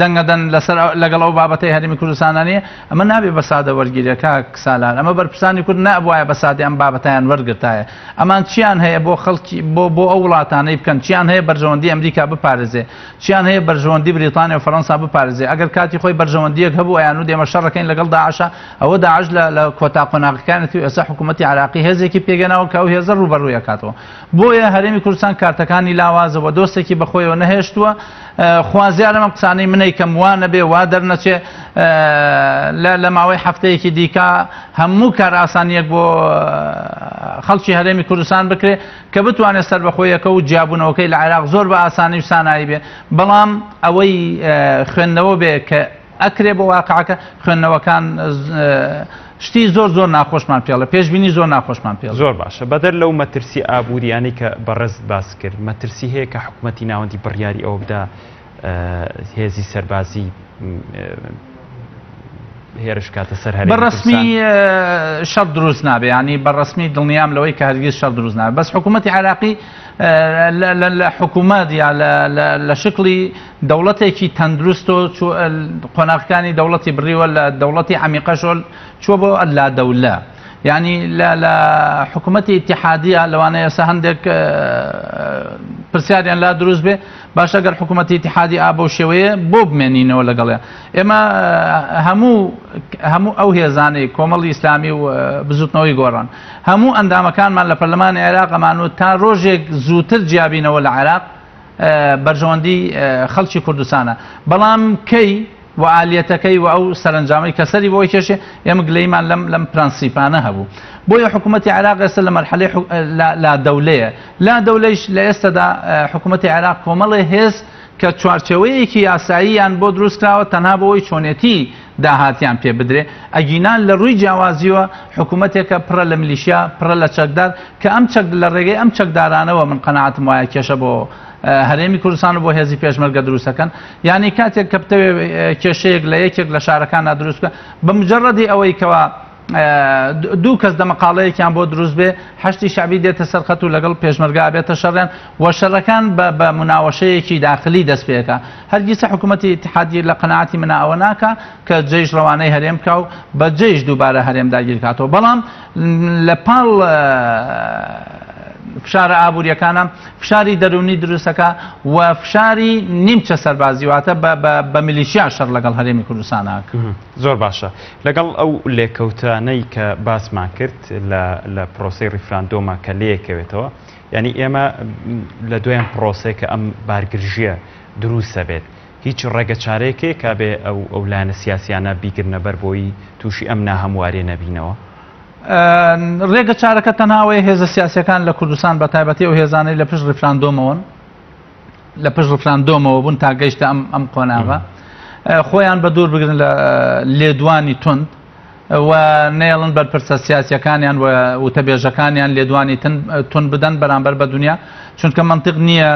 B: دەنگەدەن لەسەر لەگەڵ ئەو بابەتەی هەرێمی کوردستانە نییە، ئەمە نابێ بە سادە وەرگیرێ کاک سالار. ئەمە بەرپرسانی کورد نابوایە بە سادە ئەم بابەتیان وەرگرتایە. ئەمان چیان هەیە بۆ خەڵکی بۆ ئەو وڵاتانەی بکەن، چیان هەیە بەرژەوەندی ئەمریکا بپارێزێ، چیان هەیە بەرژەوەندی بریتانیا و فەرەنسا بپارێزێ. ئەگەر کاتی خۆی بەرژەوەندیەک هەبوو ئەیانوت ئێمە شەڕەکەین لەگەڵ داعشە، ئەوە داعش لە کۆتا قۆناغەکانەتی و ئێستا حکوومەتی عراقی هێزێکی پێگەناوە کە ئەو هێزە ڕووبەڕووی ئەکاتەوە. بۆیە هەرێمی کوردستان کارتەکانی لاوازە و دۆستێکی بەخۆیەوە نەهێشتووە. خوازیارم ئەم قسانەی منەی کەم وا نەبێ وا دەرنەچێ لە ماوەی هەفتەیەکی دیکە هەموو کار ئاسانیەک بۆ خەڵکی هەرێمی کوردستان بکرێ کە بتوانێت سەربەخۆیەکە و جیابوونەوەکەی لە عێراق زۆر بە ئاسانی و سانایی بێ. بەڵام ئەوەی خوێندنەوە بێ کە ئەکرێ بۆ واقعەکە، خوێندنەوەکان شتی زۆر زۆر ناخۆشمان پێڵێ، پێشبینی زۆر ناخۆشمان پێڵێ.
A: زۆر باشە. بەدەر لەو مەترسی ئابووریانەی کە بەڕێزت باس کرد، مەترسی هەیە کە حکوومەتی ناوەندی بڕیاری ئەوە بدا هێزی سەربازی هێرش کاتە سەر هەرێمی
B: بە ڕەسمی شەڕ دروست نابێ، ینی بە ڕەسمی دڵنیام لەوەی کە هەرگیز شەڕ دروست نابێ. بەس حکوومەتی عێراقی لە حکوومەت یا لە شکلی دەوڵەتێکی تەندروست و قۆناغەکانی دەوڵەتی بڕیوە لە دەوڵەتی عەمیقەشۆل چووە بۆ لا دەولە. یعنی لە حکوومەتی ئیتیحادیە لەوانەیە ئێستا هەندێک پرسیاریان لا دروست بێ، باشە گەر حکوومەتی ئیتیحادی ئا بەو شێوەیە بۆ بمێنینەوە لەگەڵێ. ئێمە هەموو ئەو هێزانەی کۆمەڵی ئیسلامی و بزوتنەوەی گۆڕان، هەموو ئەندامەکانمان لە پەرلەمانی عێراق ئەمان و تا ڕۆژێک زووتر جیابینەوە لە عێراق بەرژەوەندی خەڵکی کوردستانە. بەڵام کەی و ئالیەتەکەی و ئەو سەرنجامەی کە سەری بۆی کێشێ، ئێمە گلەیمان لەم پرەنسیپانە هەبوو. بۆیە حکوومەتی عێراق ئێستا لە مەرحەلەی لا دەولەیە. لا دەولەیش لە ئێستادا حکوومەتی عێراق کۆمەڵێ هێز کە چوارچێوەیەکی یاساییان بۆ دروست کراوە تەنها بۆ ئەوەی چۆنێتی داهاتیان پێ بدرێ. ئەگینان لە ڕووی جیاوازیەوە حکوومەتێکە پڕە لە میلیشیا، پڕە لە چەکدار، کە ئەم چەک لە ڕێگەی ئەم چەکدارانەوە من قەناعەتم وایە کێشە بۆ هەرێمی کوردستان و بۆ هێزی پێشمەرگە دروستەکەن. یعنی کاتێک کە بتەوێت کێشەیەک لە یەکێک لە شارەکاندا دروست بکە، بە مجەڕەدی ئەوەی کەوا دوو کەس دەمەقاڵەیەکیان بۆ دروست بێ، حەشتی شەعبی دێتە سەر خەت و لەگەڵ پێشمەرگە بێتە شەڕیان و شەڕەکان بە مناوەشەیەکی داخلی دەست پێکا. هەرگیز حکوومەتی ئیتیحادی لە قەناعەتی منە ئەوە ناکا کە جەیش ڕەوانەی هەرێم بکا و بە جەیش دووبارە هەرێم داگیر کاتەوە. بەڵام لە پاڵ فشارە ئابووریەکانە فشاری دەرونی دروستەکە و فشاری نیمچە سەربازی، واتە بە میلیشیا شەڕ لەگەڵ هەرێمی کوردستانە.
A: زۆر باشە. لەگەڵ ئەو لێکەوتانەی کە باسمان کرد لە پرۆسەی ڕیفراندۆما کە لێکەوێتەوە، یعنی ئێمە لە دوایان پرۆسەیە کە ئەم بارگرژیە دروستە بێت، هیچ ڕێگە چارەیەکەیە کە بێ ئەو لایەنە سیاسیانە بیگرنە بەر بۆی تووشی ئەم ناهەموارێ نەبینەوە؟
B: ڕێگە چارەکە تەنها ئەوەیە هێزە سیاسیەکان لە کوردستان بە تایبەتی ئەو هێزانەی لە پشت ڕیفراندۆمەوەن، لە پشت ڕیفراندۆمەوە بوون تا گەیشتە ئەم قۆناغە، خۆیان بە دوور بگرن لە لێدوانی توند و نێڵن بەرپرسە سیاسیەکانیان و وتەبێژەکانیان لێدوانی توند بدەن بەرامبەر بە دنیا، چونکە منطق نییە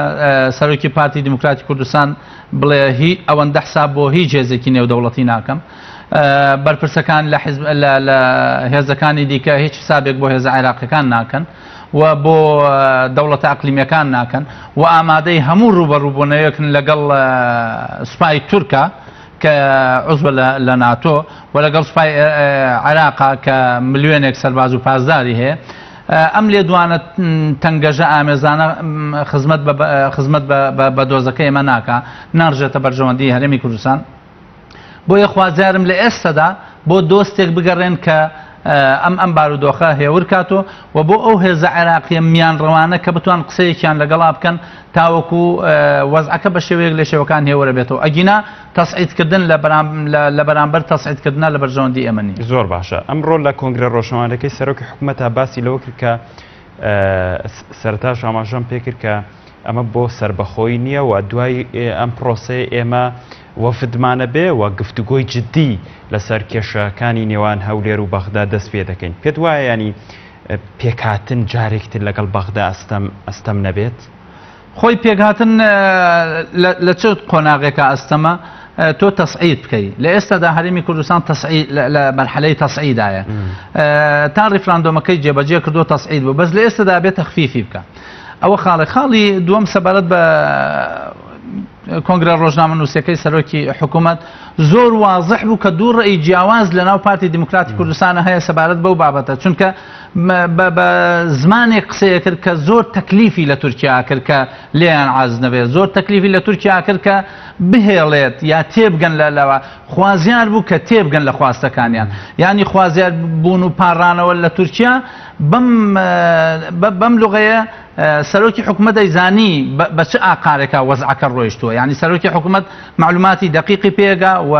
B: سەرۆکی پارتی دیموکراتی کوردستان بڵێ هی ئەوەندە حساب بۆ هیچ هێزێکی نێودەوڵەتی ناکەم. بەرپرسەکان لە هێزەکانی دیکە هیچ حسابێک بۆ هێزە عێراقیەکان ناکەن و بۆ دەوڵەتە ئەقلیمیەکان ناکەن و ئامادەی هەموو ڕووبەڕووبوونەوەیەکن لەگەڵ سوپای تورکا کە عوزوە لە ناتۆ و لەگەڵ سوپای عێراقا کە ملیۆنێک سەرباز و پاسداری هەیە. ئەم لێدوانە تەنگەژە ئامێزانە خزمەت بە دۆزەکە ئێمە ناکا، ناڕژێتە بەرژەوەندی هەرێمی کوردستان. بۆیە خوازیارم لە ئێستادا بۆ دۆستێک بگەڕێن کە ئەم بارودۆخە هێور کاتۆ و بۆ ئەو هێزە عێراقیە میانڕەوانە کە بتوان قسەیەکیان لەگەڵا بکەن تاوەکو وەزعەکە بە شێوەیەک لە شێوەکان هێورە بێتەوە. ئەگینا تەسعیدکردن لە بەرامبەر تەسعیدکردنە لە بەرژەوەندی ئێمە نییە.
A: زۆر باشە. ئەمڕۆ لە کۆنگرە ڕۆژنامەوانەکەی سەرۆکی حکوومەتە باسی لەوە کرد کە سەرەتاش ئاماژەم پێکرد کە ئەمە بۆ سربەخۆی نییە و دوای ئەم پرۆسەیە ئێمە وەفدمانە بێ و گفتوگۆی جدی لەسەر کێشەکانی نێوان هەولێر و بەغدا دەست پێ دەکەین. پێت وایە ینی پێکهاتن جارێکتر لەگەڵ بەغدا ئەستەم نەبێت؟
B: خۆی پێکهاتن لە چ قۆناغێکە ئەستەمە تۆ تەسعید بکەی. لە ئێستادا هەرێمی کوردستان لە مەرحەلەی تەسعیدایە، تا ڕیفراندۆمەکەی جێبەجێ کردو تەسعید بوو، بەس لە ئێستادا بێت تەخفیفی بکە. ئەوە خاڵی. خاڵی دووەم سەبارەت بە کۆنگرە ڕۆژنامەنووسەکەی سەرۆکی حکوومەت زۆر وازح بوو کە دوو ڕێی جیاواز لە ناو پارتی دیموکراتی کوردستانە هەیە سەبارەت بەو بابەتە، چونکە بە زمانێک قسەیە کرد کە زۆر تەکلیفی لە تورکیا کرد کە لێیان عاز نەبێت، زۆر تەکلیفی لە تورکیا کرد کە بهێڵێت یا تێبگەن لە لەوە، خوازیار بوو کە تێبگەن لە خواستەکانیان، یعنی خوازیار بوون و پاڕانەوە لە تورکیا بەم لغەیە. سەرۆکی حکومەت ئەیزانی بە چ ئاقارێکا وەزعەکە ڕۆیشتووە، یعنی سەرۆکی حکومەت معلوماتی دقیقی پێگا و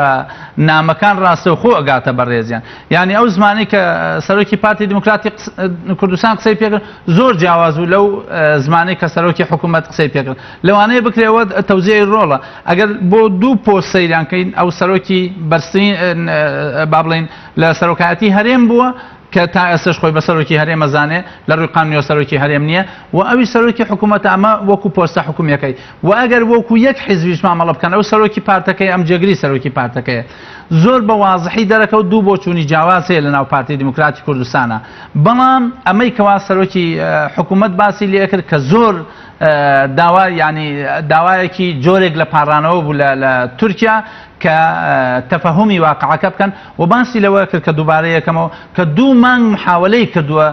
B: نامەکان ڕاستەوخۆ ئەگاتە بەڕێزیان. یعنی ئەو زمانەی کە سەرۆکی پارتی دیموکراتی کوردستان قسەی پێکرد زۆر جیاواز بوو لەو زمانەی کە سەرۆکی حکومەت قسەی پێکرد. لەوانەیە بکرێەوە تەوزیعی ڕۆڵە ئەگەر بۆ دوو پۆست سەیریان کەین، ئەو سەرۆکی بەرزترین با بڵێین لە سەرۆکایەتی هەرێم بووە کە تا ئێستش خۆی بە سەرۆکی هەرێمە زانێ، لە ڕووی قانونیەوە سەرۆکی هەرێم نییە و ئەوی سەرۆکی حکوومەتە، ئەمە وەکو پۆستە حکومیەکەی. و ئەگەر وەکو یەک حیزبیش مامەڵە بکەن، ئەو سەرۆکی پارتەکەی، ئەم جێگری سەرۆکی پارتەکەیە. زۆر بە وازحی دەرەکەوت دوو بۆچوونی جیاواز هەیە لە ناو پارتی دیموکراتی کوردستانە. بەڵام ئەمەی کەوا سەرۆکی حکوومەت باسی لێ کرد کە زۆر داوا، یعنی داوایەکی جۆرێک لە پاڕانەوە بوو لە تورکیا کە تەفەهومی واقعەکە بکەن، و باسی لەوە کرد کە دووبارە یەکەمەوە کە دوو مانگ محاولەی کردووە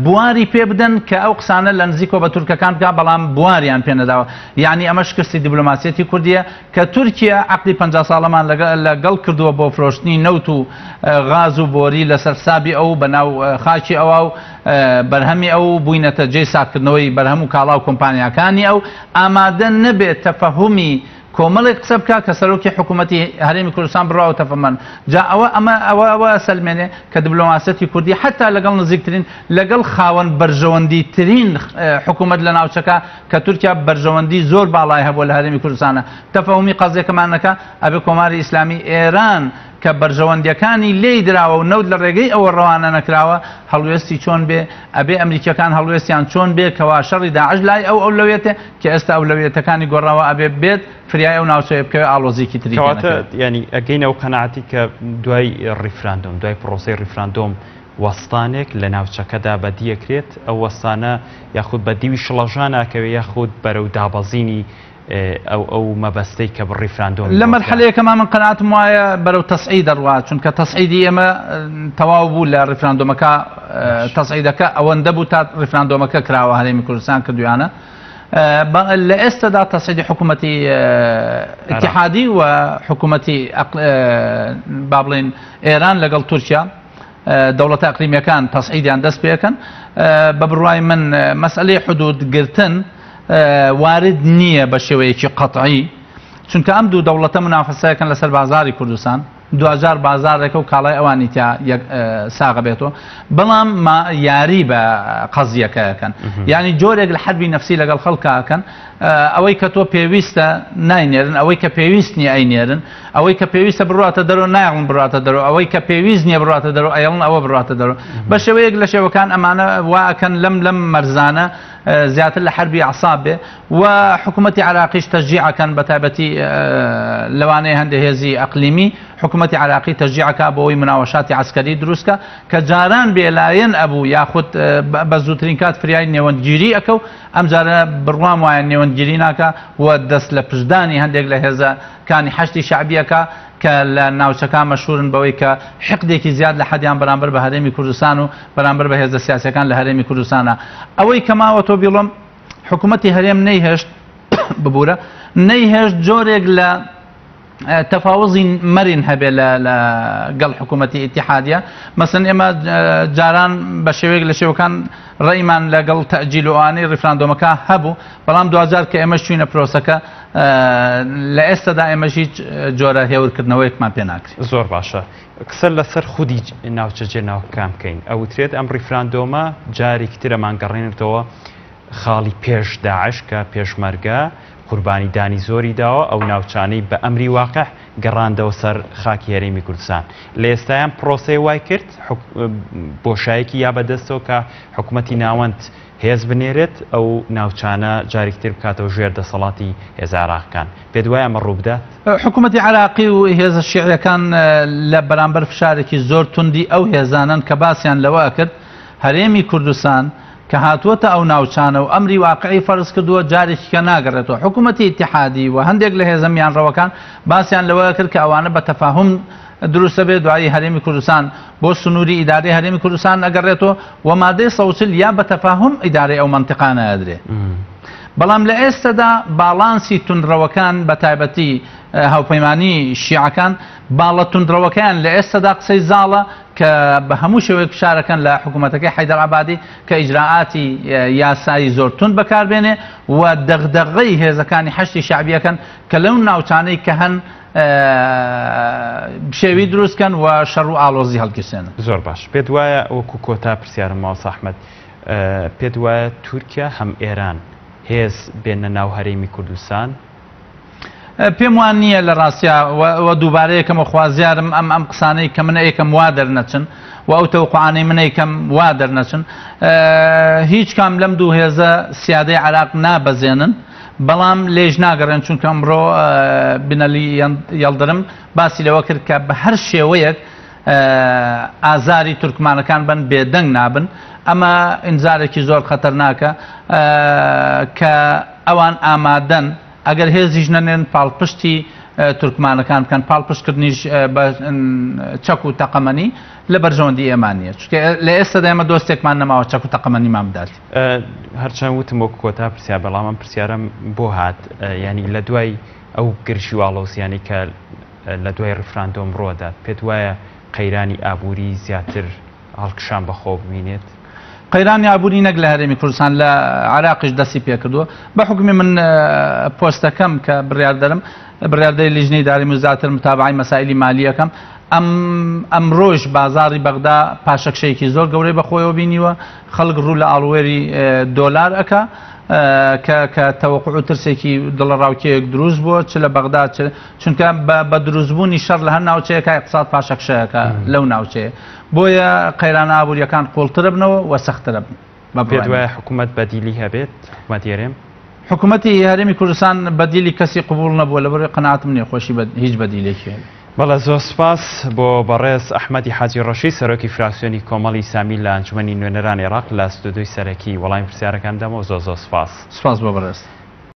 B: بواری پێ بدەن کە ئەو قسانە لە نزیکەوە بە تورکەکان بکە، بەڵام بواریان پێ نەداوە. یعنی ئەمە شکستی دیبلۆماسیەتی کوردیە کە تورکیا عەقدی 50 ساڵەمان لەگەڵ کردووە بۆ فرۆشتنی نەوت و غاز و بۆری لەسەر حسابی ئەو بەناو خاکی ئەوە و بەرهەمی ئەو بووینەتە جێی ساکردنەوەی بەرهەم و کاڵا و کۆمپانیاکانی ئەو، ئامادە نەبێت تەفەهومی کۆمەڵێک قسە بکە کە سەرۆکی حکوومەتی هەرێمی کوردستان بڕاوە تەفەمەن. جا ئەوە ئەمە ئەوە ئەوە سەلمێنێ کە دیبلۆماسیەتی کوردی حتا لەگەڵ نزیکترین، لەگەڵ خاوەن بەرژەوەندی ترین حکوومەت لە ناوچەکە کە تورکیا بەرژەوەندی زۆر باڵای هەبووە لە هەرێمی کوردستانە، تەفەهومی قەزیەکەمان نەکا. ئەبێ کۆماری ئیسلامی ئێران کە بەرژەوەندیەکانی لێی دراوە و نەوت لە ڕێگەی ئەوە ڕەوانە نەکراوە هەڵوێستی چۆن بێ، ئەبێ ئەمریکیەکان هەڵوێستیان چۆن بێ کەوا شەڕی داعش لای ئەو ئەولەویەتێ کە ئێستا ئەولەویەتەکانی گۆڕاوە، ئەبێ بێت فریای ئەو ناوچەیە بکەوێ ئاڵۆزیکی تری
A: کەواتە. ینی ئەگەین ئەو قەناعەتی کە دوای ڕیفراندۆم، دوای پرۆسەی ڕیفراندۆم وەستانێک لە ناوچەکەدا بەدیەکرێت، ئەو وەستانە یاخود بە دیوی شڵەژان ناکەوێ یاخود بەرەو دابەزینی ئەو مەبەستەی کە ڕیفراندۆم
B: لە مەرحەلەیەکەما من قەناعەتم وایە بەرەو تەسعید دەڕوا، چونکە تەسعیدی ئێمە تەواو بوو لە ڕیفراندۆمەکە، تەسعیدەکە ئەوەندە بوو تا ڕیفراندۆمەکە کراوە هەرێمی کوردستان کردویانە. لە ئێستادا تەسعیدی حکوومەتی ئیتیحادی و حکوومەتی با بڵێین ئێران لەگەڵ تورکیا، دەوڵەتە ئەقلیمیەکان تەسعیدیان دەست پێکەن. بە بڕوای من مەسئلەی حدود گرتن وارد نییە بە شێوەیەکی قەتعی، چونکە ئەم دوو دەوڵەتە منافەسەیەکەن لەسەر بازاری کوردستان، دواجار بازارێکە و کاڵای ئەوانی تیا ساغە بێتەوە، بەڵام یاری بە قەزیەکەکەن، یعنی جۆرێک لە حەربی نەفسی لەگەڵ خەڵکاکەن. ئەوەی کە تۆ پێویستە ناینێرن، ئەوەی کە پێویست نییە ئەینێرن، ئەوەی کە پێویستە بڕاتە دەرەوە نایڵن بڕاتە دەرەوە، ئەوەی کە پێویست نییە بڕاتە دەرەوە ئەیڵن ئەوە بڕاتە دەرەوە. بە شێوەیەک لە شێوەکان ئەمانە واکەن لەم مەرزانە زیاتر لە حربی ئەعساب بێ. و حکوومەتی عراقیش تەشجیعەکەن، بە تایبەتی لەوانەیە هەندێک هێزی ئەقلیمی حکوومەتی عراقی تەشجیعەکە بۆ ئەوەی مناوەشاتی عەسکەری دروستکە کە جاران بێلایەن ئەبوو یاخود بە زووترین کات فریای نێوەندگیری ئەکە و ئەم جارە بڕوام وایە نێوەندگیری ناکە و دەست لە پشدانی هەندێک لە هێزەکانی حەشدی شەعبیەکە کە لە ناوچەکە مەشهورن بەوەی کە حقدێکی زیاد لە حەدیان بەرامبەر بە هەرێمی کوردستان و بەرامبەر بە هێزە سیاسەکان لە هەرێمی کوردستانە. ئەوەی کە ماوە تۆ بیڵم حکوومەتی هەرێم نەیهێشت ببوورە نەیهێشت جۆرێک لە تەفاوزی مەرین هەبێ لە گەڵ حکوومەتی ئیتیحادیە. مەسەن ئێمە جاران بە شێوەیەک لە شێوەکان ڕێیمان لەگەڵ تەئجیل و ئەوانەی ڕیفراندۆمەکە هەبوو، بەڵام دواجار کە ئێمە چوینە پرۆسەکە لە ئێستادا ئێمەش هیچ جۆرە هێورکردنەوەیەکمان پێ ناکرێت.
A: زۆر باشە، قسە لەسەر خودی ناوچە جێناوەکان بکەین. ئەوترێت ئەم ڕیفراندۆمە جارێکی ترەمان گەڕێنێتەوە خاڵی پێش داعش کە پێشمەرگە قوربانی دانی زۆری داوە، ئەو ناوچانەی بە ئەمری واقع گەڕاندەوە سەر خاکی هەرێمی کوردستان. لە ئێستایان پرۆسەی وای کرد بۆشایەکی یا بەدەستەوە کە حکوومەتی ناوەند هێز بنێرێت ئەو ناوچانە جارێکی تر بکاتەوە ژێر دەسەڵاتی هێزە عێراقەکان. پێت وایە ئەمە ڕووبدات؟
B: حکوومەتی عێراقی و هێزە شیعیەکان لە بەرامبەر فشارێکی زۆر توندی ئەو هێزانەن کە باسیان لەوە ئەکرد هەرێمی کوردستان کە هاتووەتە ئەو ناوچانە و ئەمری واقعی فەرز کردووە جارێکی کە ناگەڕێتەوە. حکوومەتی ئیتیحادی و هەندێک لە هێزە میانڕەوەکان باسیان لەوە کرد کە ئەوانە بە تەفاهوم دروستە بێ، دوایی هەرێمی کوردستان بۆ سنووری ئیدارەی هەرێمی کوردستان ئەگەڕێتەوە و مادەی 140 یا بە تەفاهوم ئیدارەی ئەو مەنتیقانە ئەدرێ. بەڵام لە ئێستەدا باڵانسی توندڕەوەکان بە تایبەتی هاوپەیمانی شیعەکان باڵە توندڕەوەکەیان لە ئێستەدا قسەی زاڵە کە بە هەموو شێوەیەک فشارەکەن لە حکوومەتەکەی حەیدەر عەبادی کە ئیجرائاتی یاسایی زۆر توند بەکاربێنێ و دەغدەغەی هێزەکانی حەشدی شەعبیەکەن کە لەو ناوچانەی کە هەن بشێوی دروستکەن و شەڕ و ئاڵۆزی هەڵگیرسێنن.
A: زۆر باش پێت وایە وەکو کۆتا پرسیارم مامۆستا ئەحمەد پێت وایە تورکیا هەم ئێران هێز بێنە ناو هەرێمی کوردستان؟
B: پێم وان نییە لە ڕاستیا و دووبارە یەکەمە خوازیارم ئەم ئەم قسانەی کە من ئەیکەم وا دەرنەچن و ئەو تەوقعانەی من ئەیکەم وا دەرنەچن. هیچ کام لەم دوو هێزە سیادەی عێراق نابەزێنن، بەڵام لێش ناگەڕێن، چونکە ئەمڕۆ بنەلی یەڵدرم باسی لەوە کرد کە بە هەر شێوەیەک ئازاری تورکمانەکان بن بێدەنگ نابن. ئەمە ئینزارێکی زۆر خەتەرناکە کە ئەوان ئامادەن ئەگەر هێزیش نەنێن پاڵپشتی تورکمانەکان بکەن، پاڵپشتکردنیش بە چەک و تەقەمەنی لە بەرژەوەندی ئێمە نییە، چونکە لە ئێستادا ئێمە دۆستێکمان نەماوە چەک و تەقەمەنیمان بدات.
A: هەرچەند وتم وەکو کۆتا پرسیار، بەڵام ئەم پرسیارەم بۆ هات، یانی لە دوای ئەو گرژی و ئاڵۆزیانەی کە لە دوای ڕیفراندۆم ڕووەدات، پێت وایە قەیرانی ئابووری زیاتر هەڵکشان بەخۆ ببینێت؟
B: قەیرانی ئابووری نەک لە هەرێمی کوردستان لە عێراقیش دەستی پێکردووە. بە حوکمی من پۆستەکەم کە بڕیاردەرم، بڕیاردەری لیژنەی داریم و زیاتر متابعەی مەسائلی مالیەکەم، ئەم ئەمڕۆش بازاڕی بەغدا پاشەکشەیەکی زۆر گەورەی بەخۆیەوە بینیوە، خەڵک ڕوو لە ئاڵووێری دۆلار ئەکا کە کە تەوەقع و ترسێکی دڵەڕاوکێیەک دروست بووە چ لە بەغدا چ چونکە بە دروستبوونی شەڕ لە هەر ناوچەیەکە ئیقتساد پاشەکشەیەکە لەو ناوچەیە، بۆیە قەیرانە ئابووریەکان قوڵترەبنەوە و سەخترەبن.
A: پێت وایە حکوومەت بەدیلی هەبێت؟ حکوومەتی هەرێم؟
B: حکوومەتی هەرێمی کوردستان بەدیلی کەسی قبوڵ نەبووە، لەبەرئەوەی قەناعەتم نییە خۆشی هیچ بەدیلێکی هەبێت.
A: بەڵێ زۆر سوپاس بۆ بەڕێز ئەحمەدی حاجی ڕەشید سەرۆکی فراکسیۆنی کۆمەڵی ئیسلامی لە ئەنجومەنی نوێنەرانی عێراق لە ستۆدیۆی سەرەکی وەڵامی پرسیارەکان دامەوە زۆر زۆر سوپاس.
B: سوپاس بۆ بەڕێز.